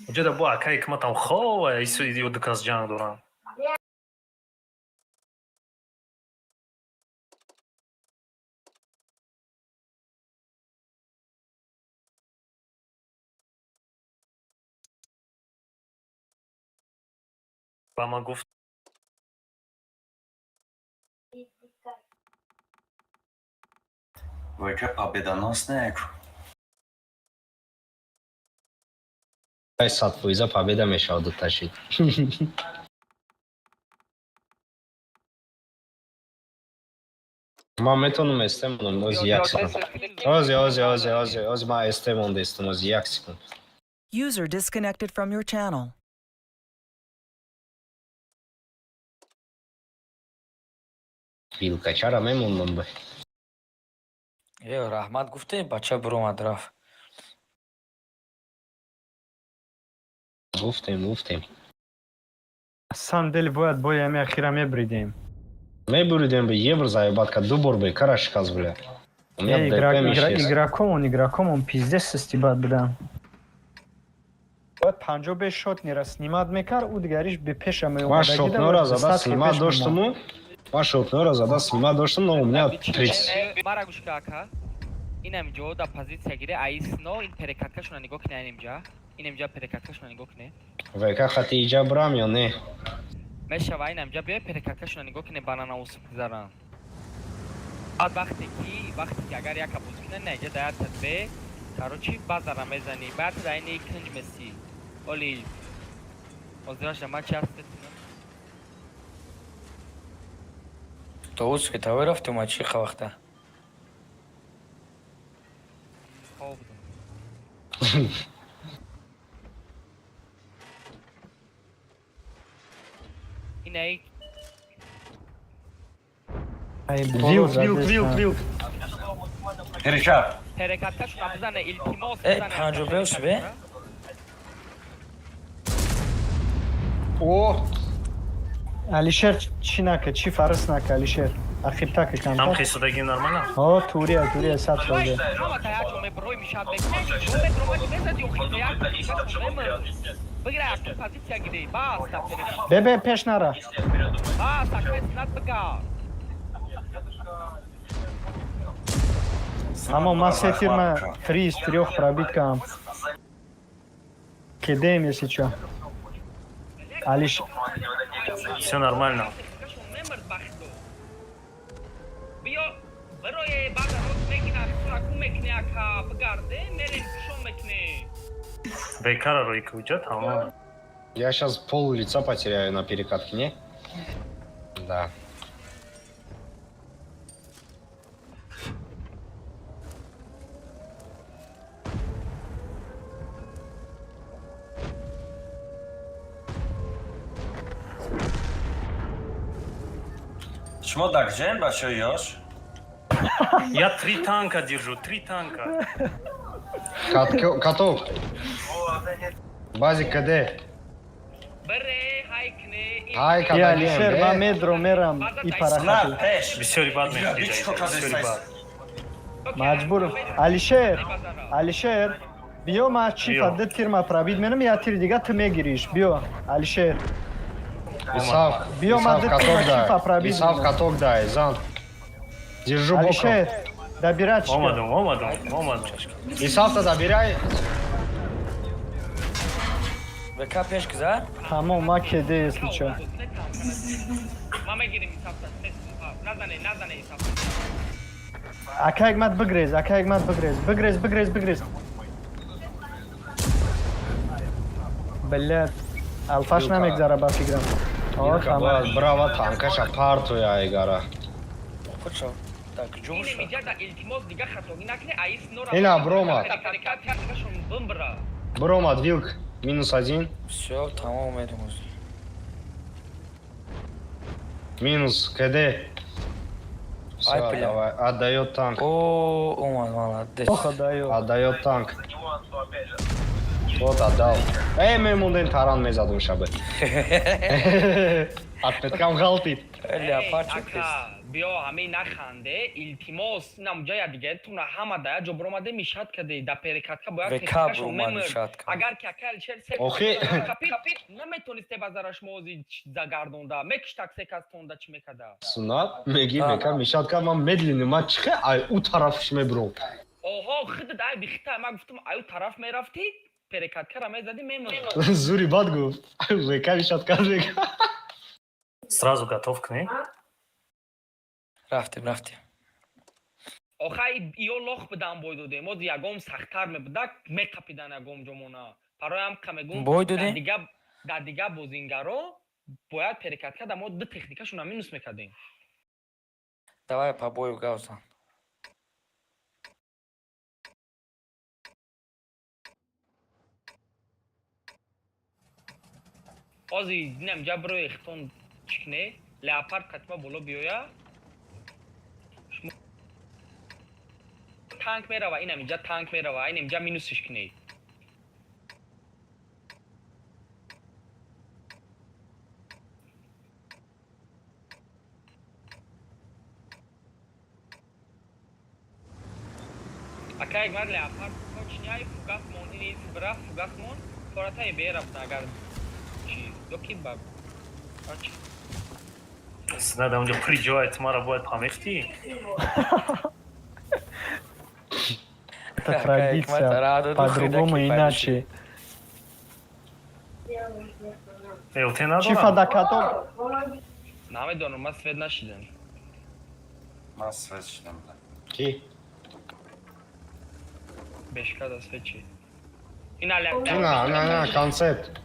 S7: Уҷода бо ака ҳикматам хова исо ду кас ҷанг доранд. Ба ман гуфт.
S9: ВК победоносная.
S4: Ай, 100 фоиза победа мешавад дуташид. Ман метавонам СТ монам, ози як секунд. Ози, ози, ози, ози, ози ман СТ мондестам, ози як секунд.
S6: User disconnected from your channel.
S4: Вилкачара мемондам бе.
S1: Е, раҳмат гуфте, бача биромад рафт.
S4: Гуфтем, гуфтем.
S5: Самом деле бояд бои ами ахира мебридем.
S4: Мебуридем бы евро заебат, ка ду бор бы кара шиказ, бля. У меня ДП
S5: Игроком он, игроком он пиздец состибат буда. Бояд панҷо беш шот нера снимат мекар, ӯ дигариш бе пеша
S4: Ман
S5: меомадагида
S4: шотнора зада снима доштуму. Ман шотнора зада снима доштум, но у меня 30.
S3: Мара гӯш ка ака. Инам ҷо да позиция гире, аисно ин перекаткашона нигоҳ кне инамҷа. Инамҷа перекаткашона нигоҳ кне.
S4: ВК хати иҷа брам ё не?
S3: Мешава инамҷа биёй перекаткашона нигоҳ кне банана усп гузаран. Баъд вақте ки агар яка бозӣ кунад, на иҷа даят бе, короче, базара мезанӣ. Баъд да ини кинҷ месӣ. Оли ҳозираша ма чи ҳаст?
S1: То ус таве рафтем, а чи вақта?
S3: Хоб будам. Инаи
S5: Вилк, вилк, вилк, вилк.
S9: Перешат.
S3: Перекаткашона бизане, илтимос.
S1: Э,
S3: Бизане.
S1: панҷо беус бе?
S4: О,
S5: Алишер чӣ нака, чӣ фарс нака, Алишер. Ақибтака
S7: Там
S5: камтар.
S7: хисудаги нормально?
S5: О, турия, турия, сад шоде.
S3: Ҳама таячо меброй мешад мекунӣ. Мебромади мезади охир як бигра як позиция гири. Бас та перекат.
S5: Бе, бе, пеш нара.
S3: Бас акай снат бика.
S5: Амо ман се фирма 3 из 3 пробит кам. Кедем, если чё. Алиш,
S7: Все нормально.
S3: Мемр бахто. Биё барои баъд рост мекина, сураку мекне ака бигарде, мерем шон мекне.
S7: Бекара рӯи куҷа тамом.
S4: Я сейчас пол лица потеряю на перекатке, не? Да.
S9: Шумо дар куҷоем, бачаҳои ёш?
S7: Я три танка держу, три танка.
S4: Каток. Бази КД.
S3: Бире ҳайкне.
S4: Ҳай
S5: я
S4: кадагем,
S5: Алишер, ман
S4: бе.
S5: медро мерам и
S9: На,
S5: парахати.
S9: пеш.
S7: Бисёри бад мехӯрӣ,
S9: Бичко
S7: бисёри
S9: кадестай.
S7: бад.
S5: Маҷбурам. Алишер, Алишер, биё ма чӣ
S7: Биё.
S5: фадда тирма пробит менам, я тир дига ту мегириш. Биё, Алишер.
S4: Исав,
S5: Биё,
S4: Исав,
S5: ман ду
S4: каток
S5: тирма
S4: дай.
S5: чипа пробит
S4: Исав,
S5: менам.
S4: каток дай, зан. Держу боком.
S5: Алишер, добирать.
S7: Омадам, омадам, омадам.
S4: Исав-то добирай.
S1: ВК пеш гузар?
S5: Тамом, ма кеде, если чё.
S3: Ма мегирим исафта, назане, назане исафта.
S5: Ака як мат бигрез, ака як мат бигрез. Бигрез, бигрез, бигрез. Блядь, алфаш
S4: Вилка.
S5: намегзара ба фикрам. О,
S4: Илка
S5: тамом.
S4: бояд брава танкаша партоя айгара.
S1: Худшо. Так, ҷо
S3: Инем
S1: шо.
S3: иҷа да илтимос дига хатогӣ накне, аис нора.
S4: Ина, бромад.
S3: Перекаткашон бимбра.
S4: Бромад, вилк. Минус один.
S1: Всё, тамом омедем ӯзи.
S4: Минус КД. Все,
S1: Ай, бля.
S4: давай. Отдает танк.
S1: О, омад, молодец.
S5: Охо даё.
S4: Отдает танк. Вот отдал. Эй, мемонден таран мезадум шабы. Отметкам ғалтид.
S1: Леопард чӣ
S3: Ака, биё ҳамаи наханде, илтимос, инам ҷая дигаретона ҳама да я ҷо бромаде мишад каде, да перекатка бояд
S1: ВК
S3: техникашон
S1: бромад
S3: мемр.
S1: мишад кад.
S3: Агар ки ака Алишер се
S4: Охи.
S3: капит, наметонисте базараш мози загардонда, мекиштак се кас тонда чӣ мекада.
S4: Сунат меги
S1: А.
S4: мека мишад ка ман медленно ма чихе ай у тарафш мебром.
S3: Оҳо, худат ай бихта, ман гуфтам аю тараф мерафтӣ, перекаткара мезадӣ мемр.
S4: Зури бад гуфт. Века мишад ка мега.
S7: Сразу готов к ней.
S1: Рафтем, рафтем.
S3: Охай иё лох бидан бой додем, оз ягом сахттар мебудак, меқапидан ягом ҷомона. Бароям ка мегум.
S1: Бой додем?
S3: Дар дига бозингаро бояд перекатка да мо ду техникашона минус мекардем.
S1: Давай по бою гавзан.
S3: Ози динам ҷаброи хитон чикне, леопард катима боло биёя. Шумо танк мерава, инам инҷа танк мерава, инам инҷа минусиш кунед. Ака як мар леопард точняй фугас мон ини бра фугас мон форатай бера агар чи ёки ба чӣ.
S7: Надо унҷо приҷоят мара бояд памехтӣ.
S5: Это традиция. По-другому иначе.
S7: ЛТ надорам.
S5: Чифа да каток.
S3: Намедонам, ман свет нашидам.
S9: Ман свет шидам, бля.
S4: Ки?
S3: Бешка да свет чи. Ина леопард.
S4: На, на, на, концепт.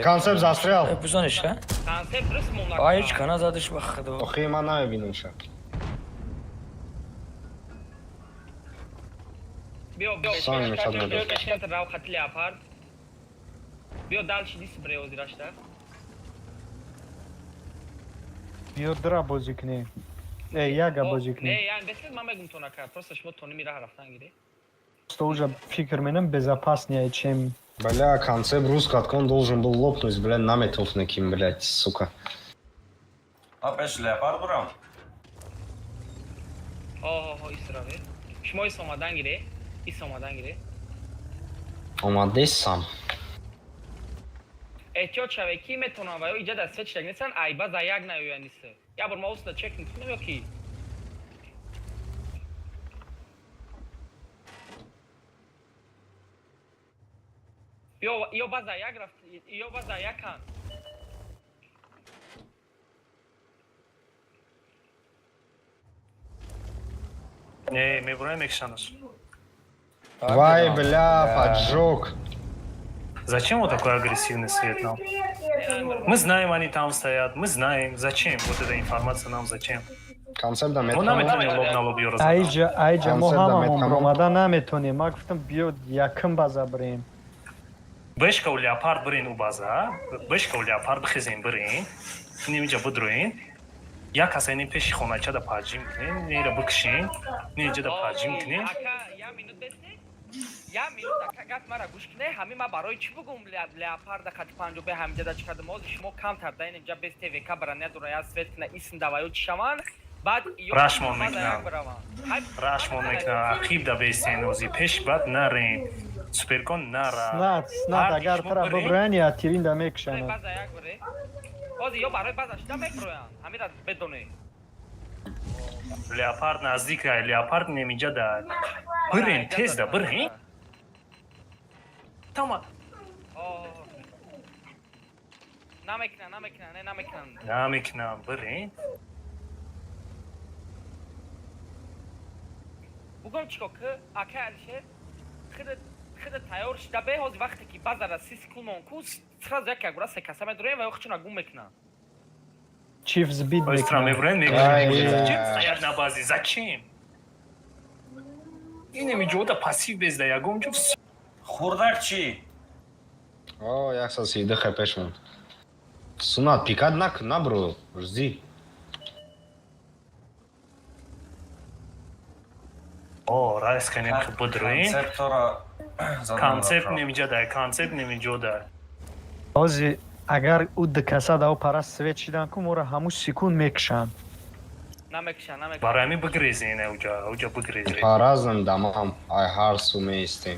S4: Концепт застрял.
S1: Бизониш, а?
S3: Концепт рус мон.
S1: Ай, ҳеҷ кана задиш ба худо.
S4: Охи ман намебинамша.
S3: Биё, биё.
S4: Сами мешад надошт.
S3: Бешка рав хат леопард. Биё дальше дис бре озирашта.
S5: Биё дра бозӣ кунем. Э, яга бозӣ кунем.
S3: Не, яъне бесед ман мегум то нака. Просто шумо тони раҳ рафтан гире.
S5: Просто уже фикр менам безопаснее, чем
S4: Бля, концепт рус каткон должен был лопнуть, бля, наметовниким, блядь, сука.
S9: А пеш леопард бурам?
S3: Ҳо, исраве. Шумо ис омадан гире. Ис омадан гире.
S4: Омадесам.
S3: Эҳтиёт шавед, ки метавонанд ва ё иҷа дар свет шидак нестанд, айба за як наёянд нист. Як бор ма усна чек мекунем ё ки? Ё ба за як рафт, ё ба за яканд.
S7: Не, мебураем мекшанаш.
S4: Вай, бля, поджог.
S7: Зачем вот такой агрессивный свет нам? Мы знаем, они там стоят, мы знаем. Зачем? Вот эта информация нам зачем?
S4: Концепт да
S7: Мо
S4: метавонам.
S7: наметонем лоб на лоб ёро задан.
S5: Айҷа, айҷа мо
S4: Концепт да
S5: ҳамамон
S4: метавонам.
S5: бромада наметонем. Ман гуфтам биё якм база бирем.
S7: Бешка у леопард бирин у база, бешка у леопард бихезем бирин, инем иҷа бидроин, як каса инем пеши хонача да паҷим кунем, инера бикшин, ин иҷа да паҷим кунем.
S3: Ака, як минут бесте. Як минут ака гап мара гӯш куне. Ҳамин ман барои чӣ бугум леопарда хати панҷобе ҳамиҷа да чӣ кардам? Ҳозир шумо камтар да инҷа без ТВК бара надора як свет куна исн даваю чӣ шаванд? Баъд ё
S7: Рашмон
S3: баъд
S7: мекунам.
S3: як бираванд.
S7: Рашмон мекунам, ақиб да бестен ози, пеш бад нарен, суперкон нара.
S5: Снат, снат,
S7: Ҳар
S5: агар
S7: шумо
S5: тара
S7: бирен,
S5: биброян, я тирин да мекушанад.
S3: База як бире. Ҳозир ё барои база шида мебироянд. Ҳамира бедоне.
S7: Леопард наздик ай, леопард немиҷа да. Бирен, тез да бирен. Тама
S3: Намекунанд, намекунанд, не намекунанд.
S7: Намекунам, бирен.
S3: Бугум чико ки ака Алишер хида тайёр шида бе ҳозир вақте ки базара си секунд мон ку сразу як як бура се каса медроем ва ё хичуна гум мекунанд.
S5: Чиф сбит
S7: Быстро
S5: мекунад.
S7: мебурен,
S4: Ай,
S7: мекунем.
S4: бля.
S7: Зачем стоять на базе? Зачем? Инеми ҷода пассив безда ягон ҷо.
S9: Хурдак чӣ?
S4: О, 132 хпш монд. Сунат, пикать накун, набро, жди.
S7: О, райс канем ки бидроин.
S9: Концептора задан
S7: Концепт
S9: рафт.
S7: немиҷа да, концепт немиҷо да.
S5: Ҳозир агар ӯ ду каса да пара свет шидан ку моро ҳамун секунд мекушанд.
S3: Намекушанд, намекушанд.
S7: Барои ҳамин бигрезен уҷа, уҷа бигрезен.
S4: По разным домам, ай ҳар су меистем.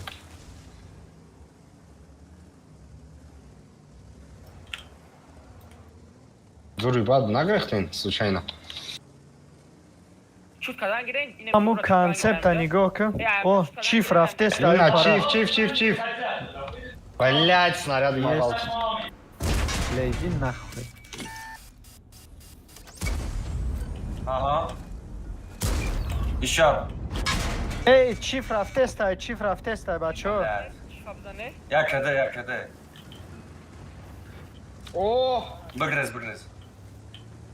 S4: Зури бад нагрехтен, случайно?
S3: Чут кардан гирен.
S5: Ҳамун концепта нигоҳ кун. О, чиф рафтест ай
S4: На,
S5: пара.
S4: чиф, чиф, чиф, чиф. Блять, снаряд
S5: Есть.
S4: попал.
S5: Бля, иди нахуй.
S9: Аҳа. Ишаб.
S5: Эй, чиф рафтест ай, чиф рафтест ай, бачаҳо.
S9: Блядь.
S3: Чифа бизане?
S9: Якаде, якаде.
S4: О,
S9: Бигрез, бигрез.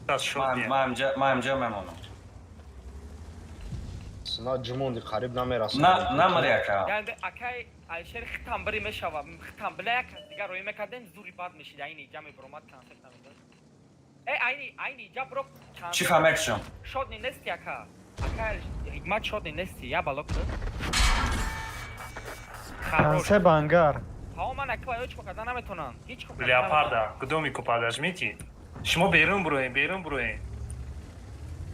S7: Аз шод
S9: Ман
S7: не.
S9: ман инҷа мемонам.
S4: Сунат ҷумонди қариб намерасонад.
S9: На, намари ака.
S3: Яъне акай Алишер хитам бири мешава, хитам била як кас дигар роӣ мекардем, зури бад мешид. Айни иҷа мебиромад концепт намедод. Э, айни айни иҷа биро.
S9: Чифа мекшам.
S3: Шодни нести ака. Ака Ҳикмат шодни нести, я бало ки. Хорош.
S5: Концепт ангар.
S3: Ҳаво ман ака ё чико кардан наметонам. Ҳеҷ ко кардан
S7: Леопарда, кудоми купадаш мити? Шумо берун буроен, берун буроен.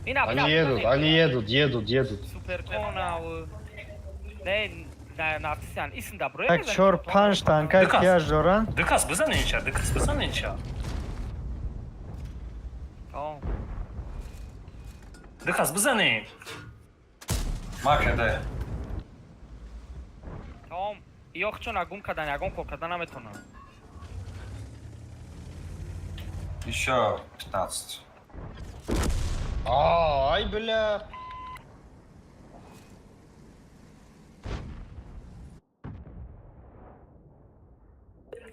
S3: Ина
S4: Они едут, они едут, едут, едут.
S3: Суперкона. Не, на нафтисян исн да броя.
S5: Так, чор, панҷ танкай
S7: Дукас.
S5: тияж доранд.
S7: Дукас бизан инча, дукас бизан инча.
S3: Тамом.
S7: Дукас бизанем.
S9: Ма каде.
S3: Тамом. Ё хчон гум кардан, ягон кор кардан наметонам.
S9: Еще 15.
S4: Ай, бля.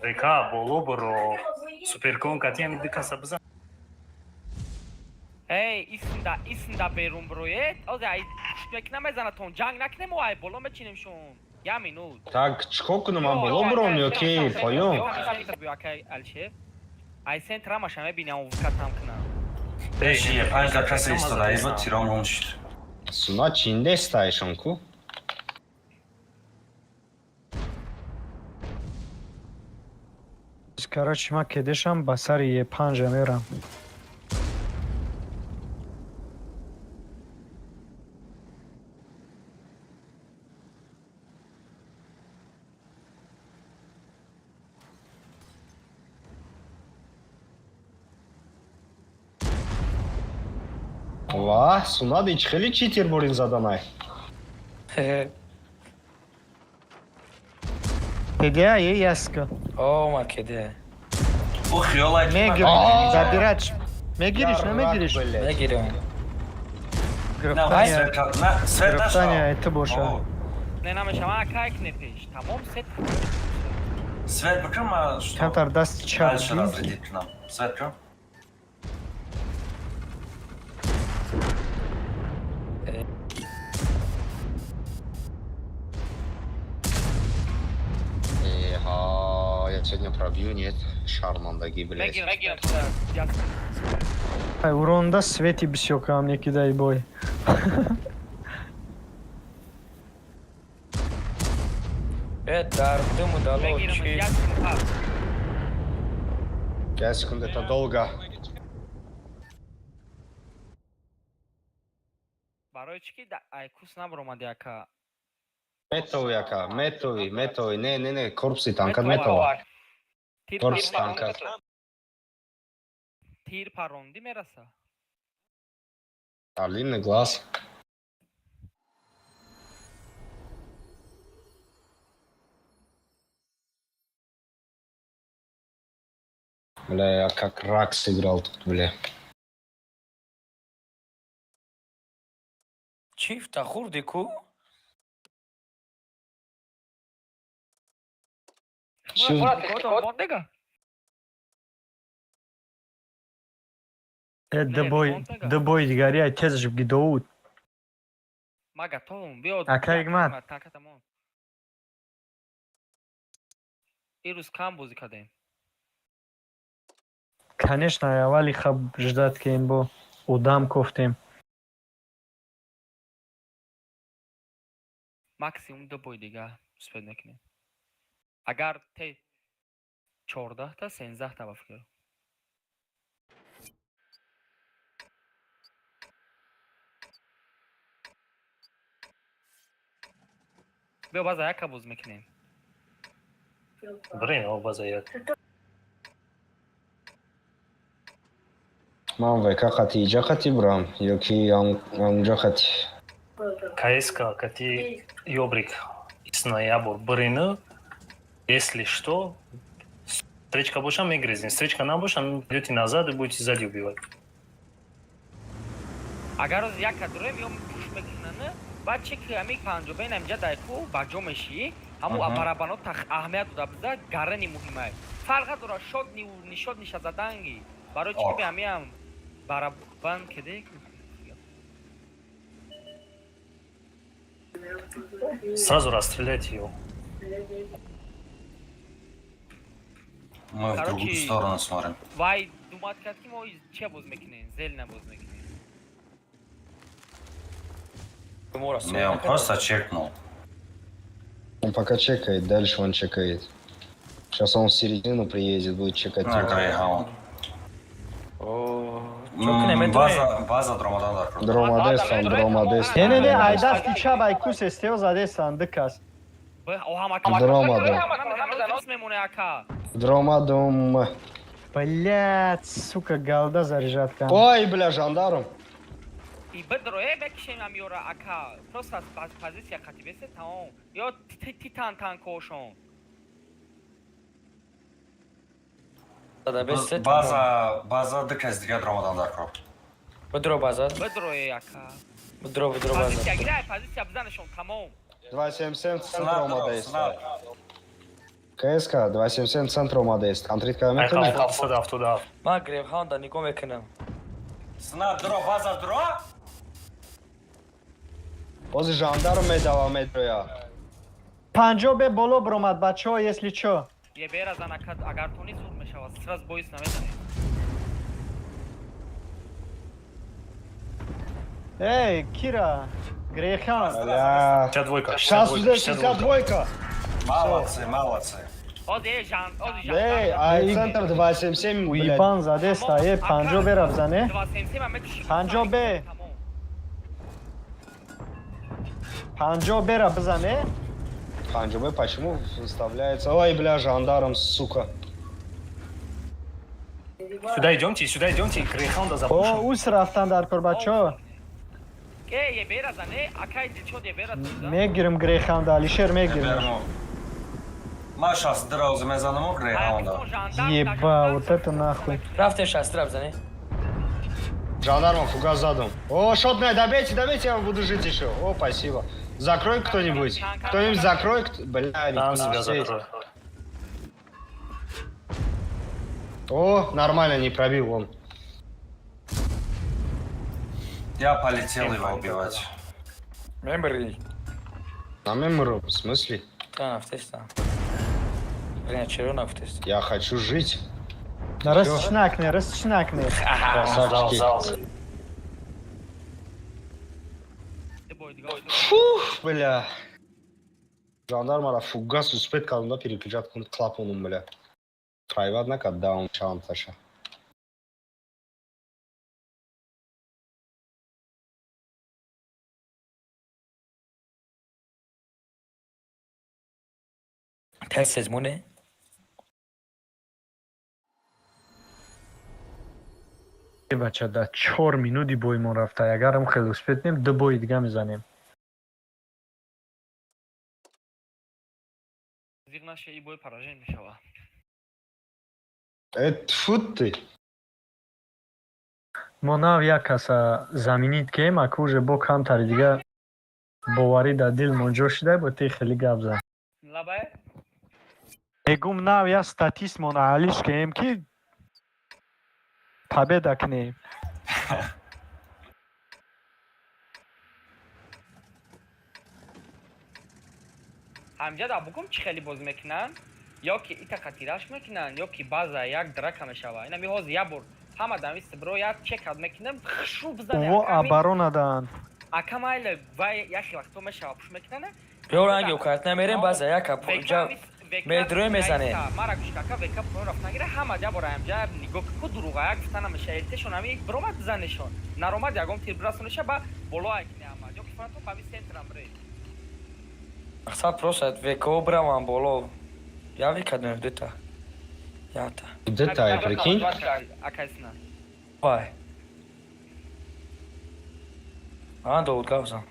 S7: Река боло буро. Суперкон кати ами дукаса бизан.
S3: Эй, исн да, исн да берун броед. Озе ай мекна мезанатон. Ҷанг накунем, ай боло мечинем шон. Я минут.
S4: Так, чико кунам, ман боло буром ё ки поён?
S3: Алишер. Ай центр ҳамаша мебинам, вкатам кунам.
S9: Пеши Е5 да касе истода, ибо тирон гум шид.
S4: Суна чиндестаешон ку?
S5: Короче, ман кедешам ба сари Е5 мерам.
S4: Ва, Сунад ич хеле читер бурин заданай.
S5: Кедеа е яска.
S1: О, ма кеде.
S9: Ӯ хиёлай ки
S5: Мегириш,
S4: Аа!
S5: забирач. Мегириш, намегириш?
S1: Мегирам.
S9: На, свет на, свет
S5: Гирифтания
S9: нашав.
S5: это боша.
S3: Не намешам, а кай кне пеш. Тамом сет.
S9: Свет бикун, ма что?
S5: Камтар дасти чап.
S9: Дальше разрядить кунам. Свет кун.
S4: Эха, я сегодня пробью, нет? Шармандаги, блядь.
S3: Мегирам, мегирам. Я
S5: Ай, уронда свети бисёр кам некидай бой.
S1: Э, дардыму дало
S3: мегирам,
S1: чи.
S3: як секунд.
S4: 5 секунд это долго.
S3: Барои чӣ ки ай кус набаромади ака?
S4: Метови, ака, метови, метови. Не, не, не, корпуси танкат метова.
S3: Тир
S4: Корпуси танкат.
S3: Тир паронди мераса.
S4: Орлиный глаз. Бля, я как рак сыграл тут, бля.
S1: Чифта хурди ку?
S4: Чё?
S3: Мондега?
S5: Э, дбой, дбой дигари ай тезш гидоуд.
S3: Ма готовым. Биё.
S5: Ака Ҳикмат.
S3: Танкатамон. Ирӯз кам бозӣ кардем.
S5: Конечно, аввали хаб ждать ки бо одам кофтем.
S3: Максимум ду бой дига успеть мекунем. Агар те 14-та, 13-та ба фикр. Биё база яка боз мекунем.
S7: Брин, о база як.
S4: Ман ВК қати иҷа қати бурам ё ки амуҷа қати?
S7: КСК кати Ёбрик исна ябор брина. Если что, встречка боша мегрезем. Встречка набоша, идете назад и будете сзади убивать.
S3: Агар оз яка дурем ё пуш мекунана, баъд чи ки ами панҷобен амҷа дай ку ба ҷо мешӣ, ҳаму барабано тах аҳамият дода биза гарани муҳимай. Фарқ дора шод ни нишод ниша заданги. Барои чи ки
S9: Ох.
S3: амиам барабан кеде.
S7: Сразу расстрелять ее.
S9: Мы в
S3: Короче,
S9: другую сторону смотрим.
S3: Вай думат кард ки мо че боз мекунем, зелна боз мекунем.
S9: Не, он просто чекнул.
S4: Он пока чекает, дальше он чекает. Сейчас он в середину приедет, будет чекать.
S9: На Грейхаунд.
S1: О,
S9: База, база дромадан дар кор.
S4: Дромадестан, дромадестан.
S8: Не, не, не, ай дасти чап, ай кус СТО задестан, ду кас.
S4: Дромадам. Дромадум.
S8: Блядь, сука, голда заряжать кам.
S4: Ой, бля, жандарм.
S3: И бедро, бекшем амиёра ака. Просто аз позиция қати бесе тамом. Ё титан танкошон.
S9: База, база ду кас дига дромадан дар кор.
S1: Бедро база.
S3: Бедро ака.
S1: Бедро, бедро база.
S3: Позиция гирай, позиция бизанашон тамом.
S4: 277 центр омадаест. КСК 277 центр омадаест. Контрит када метавонӣ?
S7: 777.
S1: Ман Грейхаунда нигоҳ мекунам.
S9: Снап, дро, база, дро.
S4: Бози жандарм медава медроя.
S8: 50 бе боло бромад, бачаҳо, если чо.
S3: Е бера зан ака, агар тони зуд мешавад, сраз боис намезанед.
S8: Эй, Кира, Грейхан.
S4: Бля.
S7: 62.
S4: 62.
S9: Молодцы, молодцы.
S3: Ози жан, ози жан.
S4: Эй, ай центр 277, блядь.
S8: Уебан задеста, е, 50 бера бзане. 50 бе. 50 бера бзане.
S4: 50 б почему выставляется? Ой, бля, жандарм, сука.
S7: Сюда идемте, сюда идемте, Грейхаунда
S8: О,
S7: запушим.
S8: ус рафтан дар кор, бачаҳо.
S3: Е, е бера зане, акай дилшод е бера зане.
S8: Мегирим Грейхаунда, Алишер мегирим.
S9: Ман 62 озу мезанам Грейхаунда.
S8: Еба, вот это нахуй.
S1: Рафтем 63 бзане.
S4: Жандарма фугас задом. О, шотная, добейте, добейте, я буду жить еще. О, спасибо. Закрой кто-нибудь. Кто-нибудь закрой. Бля,
S7: Сам себя закрою.
S4: О, нормально, не пробил он.
S9: Я полетел его убивать.
S1: Мембри.
S4: На мемору, в смысле?
S1: Та, нафтеста. Бля, чаро нафтеста.
S4: Я хочу жить.
S8: Расчнакне, расчнакне.
S4: Красавчики. Фух, бля. Жандармара фугас успеть кардам переключать клапаном, бля. Прайват накард, даун чанд таша.
S1: Тез моне.
S5: Бача, да 4 минути боимон рафта. Агарам хеле успеть нем, ду бои дига мезанем.
S3: Зиғ наше и бой поражение мешава.
S4: Тьфу ты.
S5: Мо нав як каса заменить кем, аку уже бо камтари дига боварӣ дар дил мон ҷо шуда, бо ти хеле гап зад.
S3: Лабай?
S5: Мегум нав як статист мон алиш кем ки победа кунем.
S3: Ҳамҷа да бугум чӣ хеле боз мекунанд, ё ки ита қатираш мекунанд, ё ки баъза як драка мешава. Ина ми ҳозир як бор ҳама дами сибро як чекат мекунам, хшу бизане.
S5: Во оборона даанд.
S3: Ака майли вай яхе вақто мешава пуш мекунана.
S1: Биё ранги укарт намерем база як ҷа медрои мезане.
S3: Мара гӯш кака века поён рафтан гира ҳама ҷа бора ҳамҷа нигоҳ ку дуруға як гуфта намеша элтешон ҳами биромад бизанешон. Наромад ягон тир бирасонеша ба боло айкне ҳама. Ё ки фаратон ба ми центрам бре.
S1: Мақсад просто веко бравам боло. Я века дем дута. Ята.
S4: Дута, прикинь.
S3: Акайсна.
S1: Вай. А, довуд гавзам.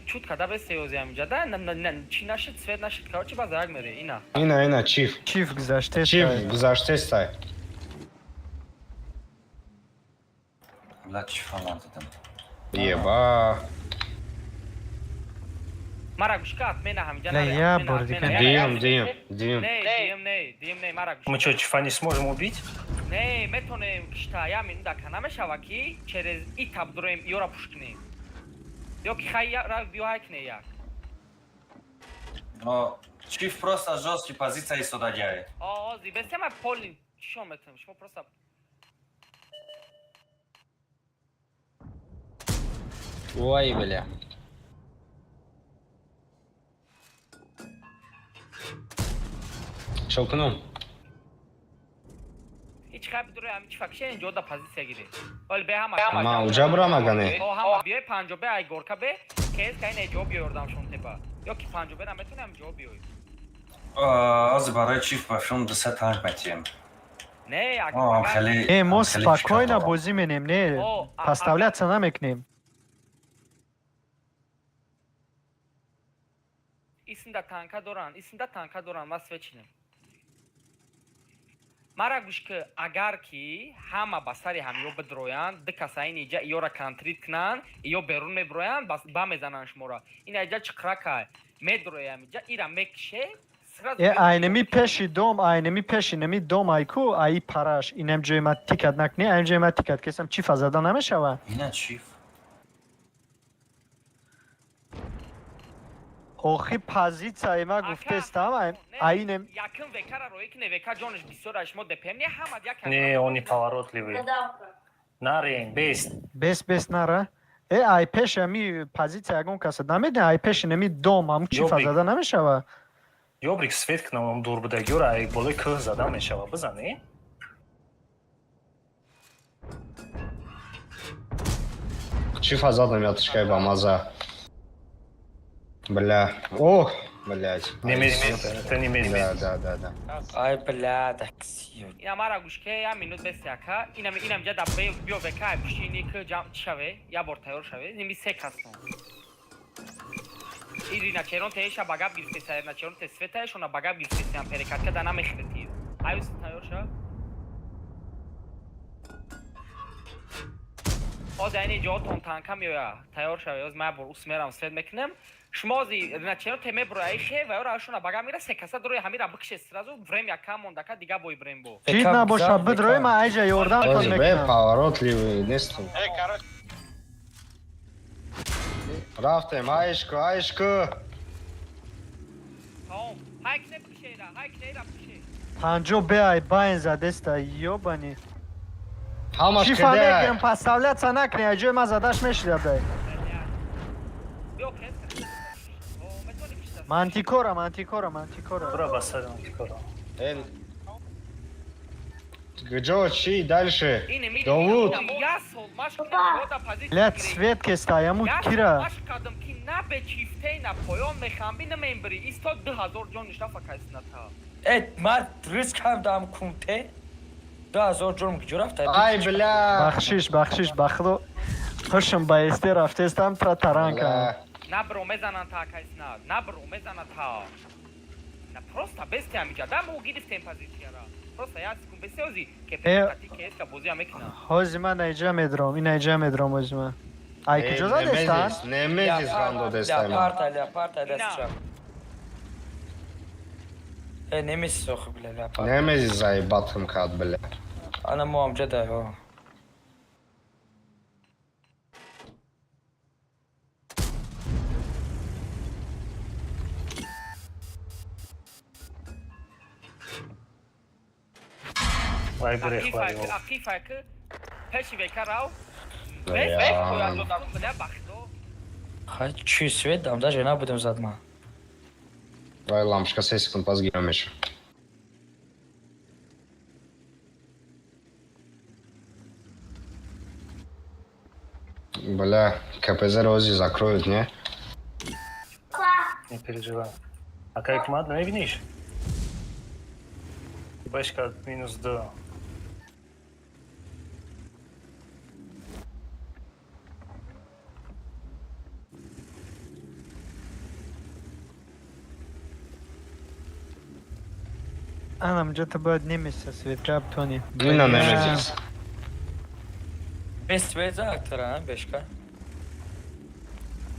S3: Чут када бесе ёзи ҳаминҷа да чи нашид свет нашид, короче, база як мере ина.
S4: Ина, ина, чиф.
S5: Чиф гузаштест.
S4: Чиф гузаштестай.
S9: Бля, чифа надидам.
S4: Еба.
S3: Мара гӯшка отмена ҳаминҷа.
S5: Не, я бор дига.
S4: Диюм, диюм, диюм.
S3: Не, диюм, не, диюм, не, мара гӯшка.
S7: Мы что, чифа не сможем убить?
S3: Не, метонем кишта, я минута ка намешава ки через итаб дуроем ёра пуш кунем. Ё ки хай ра биё ҳай кне як.
S9: Но чиф просто жесткий позиция истодагиай.
S3: О, зи бесема полин чишон метонем, шумо просто
S4: Ой, бля. Чё кунам?
S3: Ҳеҷ хай бидуре ҳами чифа кише инҷо да позиция гире. Вале бе ҳама.
S4: Ма уҷа бурам агане.
S3: О ҳама биёй панҷобе ай горка бе кес кай не ҷо биёй ёрдамшон теба. Ё ки панҷобе наметонам ҷо биёй.
S9: Аз барои чиф ба филм 200 танк метием.
S3: Не,
S9: О, хеле
S5: Не, мо
S9: хеле
S5: спокойно
S9: фикр дорам.
S5: бозӣ менем, не
S3: О,
S5: подставляться намекунем.
S3: Исинда танка доран, исинда танка доран, ма свечинем. Мара гӯш ки агар ки ҳама ба сари ҳамиё бидроянд, ду каса ин иҷа иёра контрит кунанд, иё берун меброянд, ба мезананд шуморо. Ин иҷа чиқракай медроям иҷа, ира мекише, сразу.
S5: Э, айнами пеши дом, айнами пеши нами дом айку, аи параш, инам ҷои ма тикат накунӣ, айнам ҷои ма тикат кесам, чифа зада намешава?
S9: Ина чиф.
S5: Охи позитсияи ма гуфтестам, айнем.
S3: Якм векара рои ки не века ҷонаш бисёр аш мо депем не ҳама як.
S7: Не, он неповоротливый. Нарен, бест.
S5: Бес, бес нара. Э, ай пеши ами позитсия ягон каса намедиҳ, ай пеши нами дом, ҳамун чифа
S7: Ёбик.
S5: зада намешава?
S7: Ёбрик свет кунам, он дур будагиёра ай болои кӯҳ зада мешава. Бизан, э?
S4: Чифа задам я тышкай ба маза. Бля. Ох, блядь.
S7: Немезис, это немезис.
S4: Да, да, да, да.
S1: Ай, бля, таксиё.
S3: Ина мара гӯш ки я минут бес яка, инам ҷа да биё века ай пушти ини ки ҷам чишаве, я бор тайёр шаве, ними се касно. Ирина черон теша ба гап гирифтеса, ирина черон те светаешона ба гап гирифтесиам перекатка да намехирети. Аюс тайёр ша. Оз айни ҷоотон танка меоя, тайёр шаве, оз ман бор ус мерам свет мекунам. Шумо ози ирина черон те меброя ихе ва ёра ашона ба гап мира се каса дорои ҳамира бикше сразу время кам мондака дига бой брем бо.
S5: Чит набоша, бидрои ма айҷа ёрдамтон
S4: Тоже бе
S5: мекунам.
S4: поворотливый нестем. Рафтем, айшку, айшку.
S3: Тамом. Ҳай кне бикшера, ҳай кнера бикше.
S5: Панҷо бе ай байн задеста, ёбани.
S4: Ҳамаш
S5: Чифа
S4: кидай.
S5: мекунем, подставляться накунӣ, ай ҷои ма задаш мешида дай.
S3: Биё кес. О, метони кишта.
S5: Мантикора, мантикора, мантикора.
S7: Бура ба сари антикора.
S4: Э, Гҷо, чи, дальше?
S3: Ин ми
S4: Довуд.
S3: Я сол машқ кардам позитсия.
S5: Блядь, свет кеста, яму
S3: Я сол
S5: кира.
S3: машқ кардам ки на бе чифтей на поён мехамби на мембри. Истод 2000 ҷон ништа факайсната.
S1: Э, ман риск ҳам дам кунте. 2000 ҷурм ки рафта.
S4: Ай, бля.
S5: Бахшиш, бахшиш, ба худо. Хушм ба эсте рафтестам, тра таранка.
S4: Бля.
S3: На бро мезанан та кайсна, на бро мезана та. На просто бесте амиҷа. Да мо гирифтем позитсияра. Просто як секунд бесте ози ке
S5: Э.
S3: пати ке бозия мекунам.
S5: Ҳози ман айҷа медром, ин айҷа медром ҳози ман. Ай
S4: Э,
S5: куҷо задестан?
S4: Немезис, Немезис гандо дестай ма.
S1: Леопард, леопард, дастча. Э, немесис охи, бля, леопард.
S4: Немезис заебатым кад, бля.
S1: Ана мо амҷа да, о.
S7: Вай гурехт, вай.
S3: Ақифа ки пеши века рав.
S4: Бля.
S3: Бес бес коя додам бля бахто.
S1: Хай, чи свет дам, даже набудем зад ма.
S4: Вай лампочка 3 секунд пас гира меша. Бля, КПЗ Рози закроют, не?
S7: Не переживай. А как мат намебиниш? Бешка минус д.
S5: Анам ҷата бояд немеса светка бтони.
S4: Ина Немезис.
S1: Без свет за актора, а, бешка.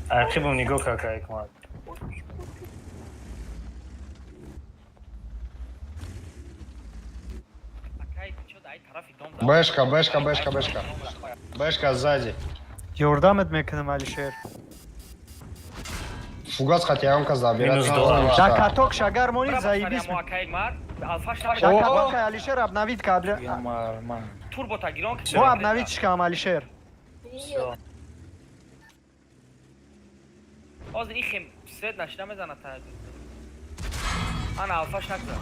S7: Ақибам нигоҳ кар как мат.
S3: Акай чо дай тарафи дом да.
S4: Бэшка, бэшка, бэшка, бэшка. Бэшка сзади.
S5: Ёрдамат мекунам, Алишер.
S4: Фугас хати ягон кас забират.
S7: Минус доллар.
S5: Да каток шагар монӣ
S3: Бра
S5: заебись.
S3: мо акай мар алфаш
S5: Да
S3: на
S5: каток Алишер обновить кабля.
S1: Я мар, ман.
S3: турбо тагирон ки.
S5: Мо обновить шикам, Алишер.
S7: Всё.
S3: Оз ихем свет нашида мезана та. Ана алфаш накза.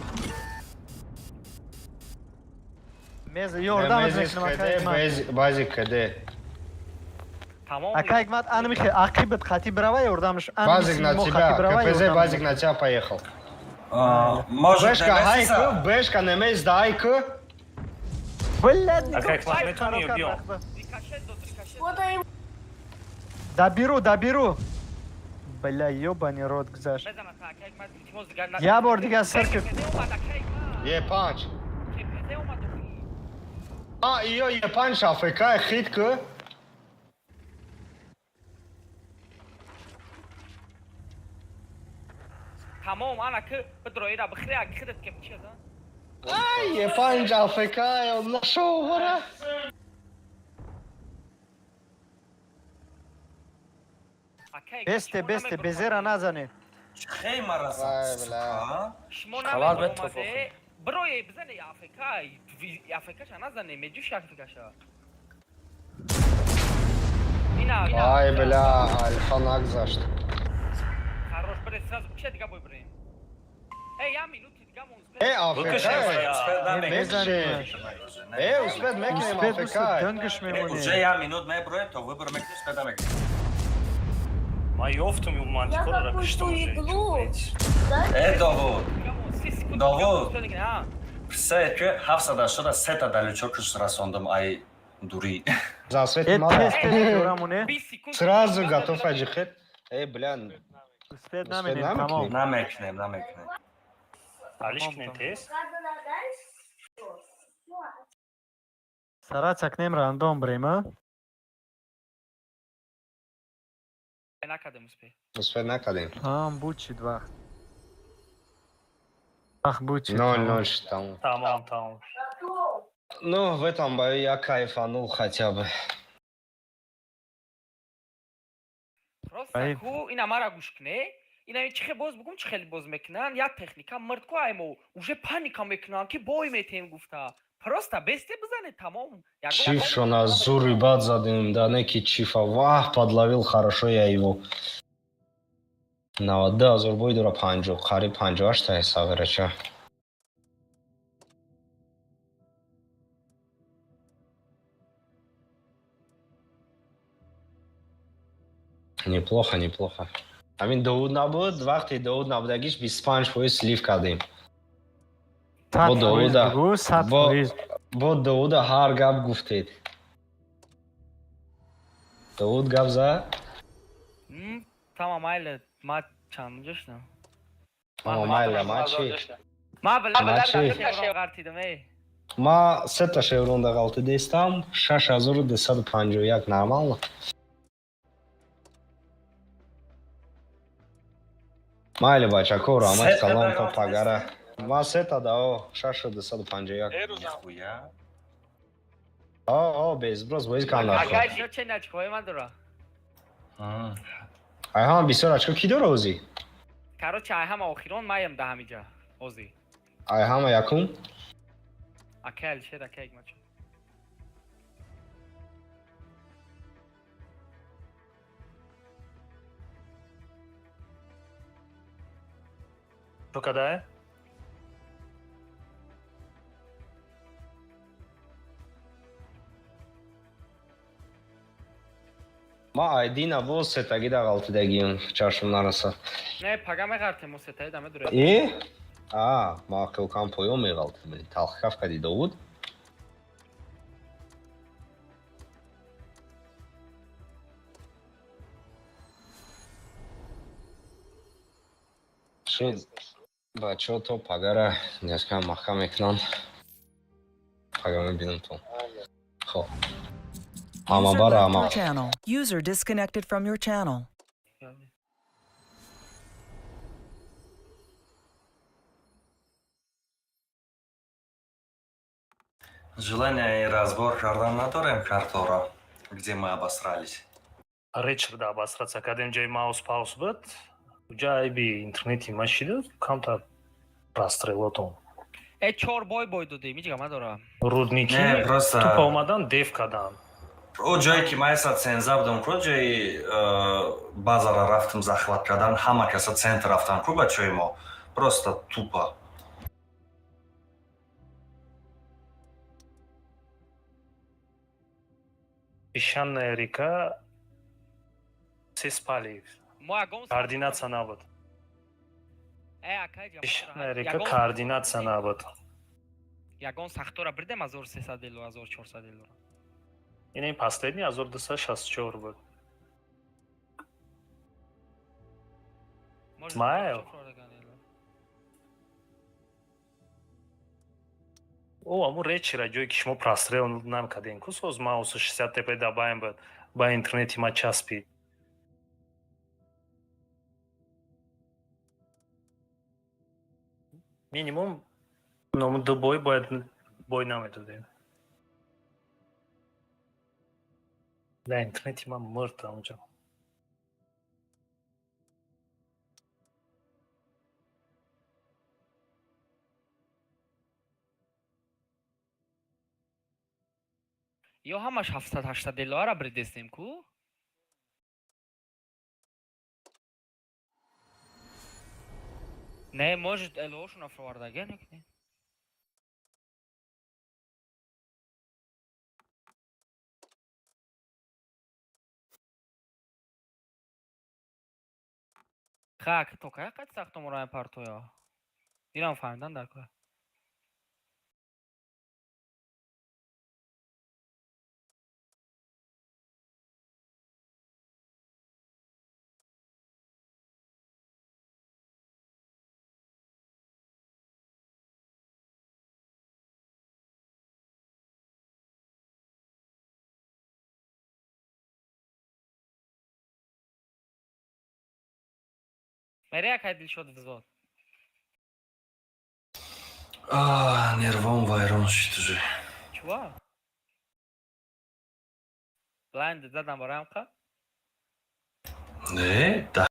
S5: Мез ёрдамат мекунам, ака Ҳикмат.
S4: Базик КД.
S3: Тамом.
S5: Ака Ҳикмат, ана михе ақибат қати брава, ёрдамаш.
S4: Базик на тебя, КПЗ, базик на тебя поехал.
S9: Может,
S4: Бэшка хайку, бэшка немез дайку.
S5: Блядь,
S7: Ака Ҳикмат, метавонӣ ё биём?
S3: Рикошет дод, рикошет.
S5: Доберу, доберу. Бля, ёбаный рот, гузашт.
S3: Мезанад та, ака Ҳикмат, илтимос, дигар на.
S5: Я бор дигар сар ки.
S3: КПЗ омад, ака Ҳикмат.
S4: Е5.
S3: КПЗ омад охи.
S4: А, иё Е5 АФК хит ку.
S3: Тамом, ана ки бидроира бихӯри, аки худат ки чи зан.
S4: Ай, Е5 АФК, он нашел, вора.
S3: Ака Ҳикмат,
S5: Бесте,
S3: шумо
S5: бесте,
S3: намебурмадед.
S5: безера назане.
S9: Хей мараса,
S4: Ай, бля.
S9: сука.
S3: Шумо
S1: Хабар бед
S3: намебурмаде. Бирое бизане АФК, АФК-ша назане, меҷӯши АФК-ша. Ина, ина.
S4: Ай, бля, альфа нагзашт.
S3: Хорош, бире сразу бикша, дига бой бирем. Эй, я минути дига мон.
S4: Э, АФК.
S9: Успед намекунем.
S4: Мекше. Э, успед мекунем
S5: Успед,
S4: АФК.
S5: успед, дангаш мемонӣ.
S9: Уже я минут меброем, то выбор мекунем, успед намекунем.
S7: Ман ёфтум ю мантикорро,
S10: Я
S7: киштум
S10: какую-то
S7: уже.
S10: иглу.
S9: Э, Довуд. Довуд.
S3: Ҳа.
S9: Се ки 783 та далючокш расондам ай дури.
S4: Засвет
S5: Э,
S4: мало.
S5: тез, тез ёрамоне.
S3: 20 секунд.
S4: Сразу готов аджихет. Э, бля,
S5: Успед
S4: Успед
S5: наменем,
S4: намекунем.
S5: тамом.
S9: Намекунем, намекунем.
S7: Алиш кунем тез.
S5: Стараться кнем рандом брем, а?
S3: Накардем успед.
S4: Успед накардем.
S5: Ҳам буд чид вақт. Вақт буд чид.
S4: 0-0 там.
S7: Тамом, тамом.
S4: Ну, в этом бою я кайфанул хотя бы.
S3: Просто
S5: Ай.
S3: ку ина мара гӯш куне. Ина чи хел боз бугум, чи хеле боз мекунанд, як техника мирд ку, аймо уже паника мекунанд, ки бой метем гуфта. Просто бесте бизане, тамом.
S4: Чиф на зури бад задем, да неки чифа. Вах, подловил хорошо я его. 92 ҳазор бой дора, 50, қариб 58 та ҳисаберача. Неплохо, неплохо. Ҳамин Довуд набуд, вақте Довуд набудагиш 25% слив кардем.
S5: Сад
S4: Бо
S5: фоиз
S4: Довуда.
S5: бугу, сад фоиз.
S4: Бо Довуда ҳар гап гуфтед. Довуд гап зад?
S3: Тамом, майли, ма чанд ҷошна.
S4: О, майла, ма чӣ?
S3: Ма
S4: Ма чӣ?
S3: ғартидам, эй.
S4: Ма сета шевронда ғалтидестам, 6251, нормально. Майли, бачако, раҳмати
S9: Сета
S4: калон,
S9: да
S4: то
S9: ғалтидестӣ?
S4: пагара. Ма сета дао, 6251.
S9: Нихуя.
S4: О, о, без сброс боиз кам
S3: Ака
S4: даркор.
S3: ишо чен очкои ман дора.
S4: Ай ҳама бисёр очко кӣ дора озӣ?
S3: Короче, ай ҳама охирон маям да ҳамиҷа. Ози.
S4: Ай ҳама якум?
S3: Ака Алишер, ака Ҳикмат.
S7: Ту кадае?
S4: Ма айдина боз сетагида ғалтидагиюм, чашм нарасад.
S3: Не, пага меғартем, мо сетаи даме дуре.
S4: Э? А, ма қилкам поён меғалтидам. Талхкаф кади, Довуд? Шуд. Бачаҳо, то пагара нескам маҳкам мекунам. Пага мебинам то. Хоб. Ҳама
S6: User
S4: бара
S6: left
S4: ҳама.
S6: your channel. User disconnected from your channel.
S9: Желание разбор кардан надорем картора, где мы обосрались.
S7: Речрда обосраться кардем, ҷои маус паус буд. Уҷа айби интернети ма шиду, камтар прострелотон.
S3: Э, чор бой бой додем, ҳеҷ гап надора.
S7: Рудники
S9: Не, просто
S7: тупо омадан, деф карданд.
S9: О ҷое ки ман эса ценза будам ку, ҷои базара рафтам захват кардан, ҳама каса центр рафтан ку, бачаҳои мо. Просто тупо.
S7: Песчаная река, все спали.
S3: Мо ягон
S7: Координация набуд.
S3: Э, акай ҷамоат,
S7: Песчаная река,
S3: ягон-
S7: координация набуд.
S3: Ягон сахтора бирдем 1300 эло, 1400 элора.
S7: Ин последний 1264 буд.
S3: Может,
S7: Смайл.
S3: 1400 эло.
S7: О, аму речира, ҷое ки шумо прострел намкардем ку, соз маусу 60 тп дабаем буд, ба интернети ма часпид. Минимум ному ду бой бояд бой намедодем. Дар интернети ман мурд онҷо.
S3: Ё ҳамаш 700 800 элоара бирдестем ку. Не, может, элоошона фировардаге не. Ха, то кая қад сахтомура партоя? Ирам фаҳмидан дар кора. Мере, акай Дилшод, взвод.
S9: А, нервом вайрон шид уже.
S3: Чува? Блайнд задам бароям қа?
S9: Не, да.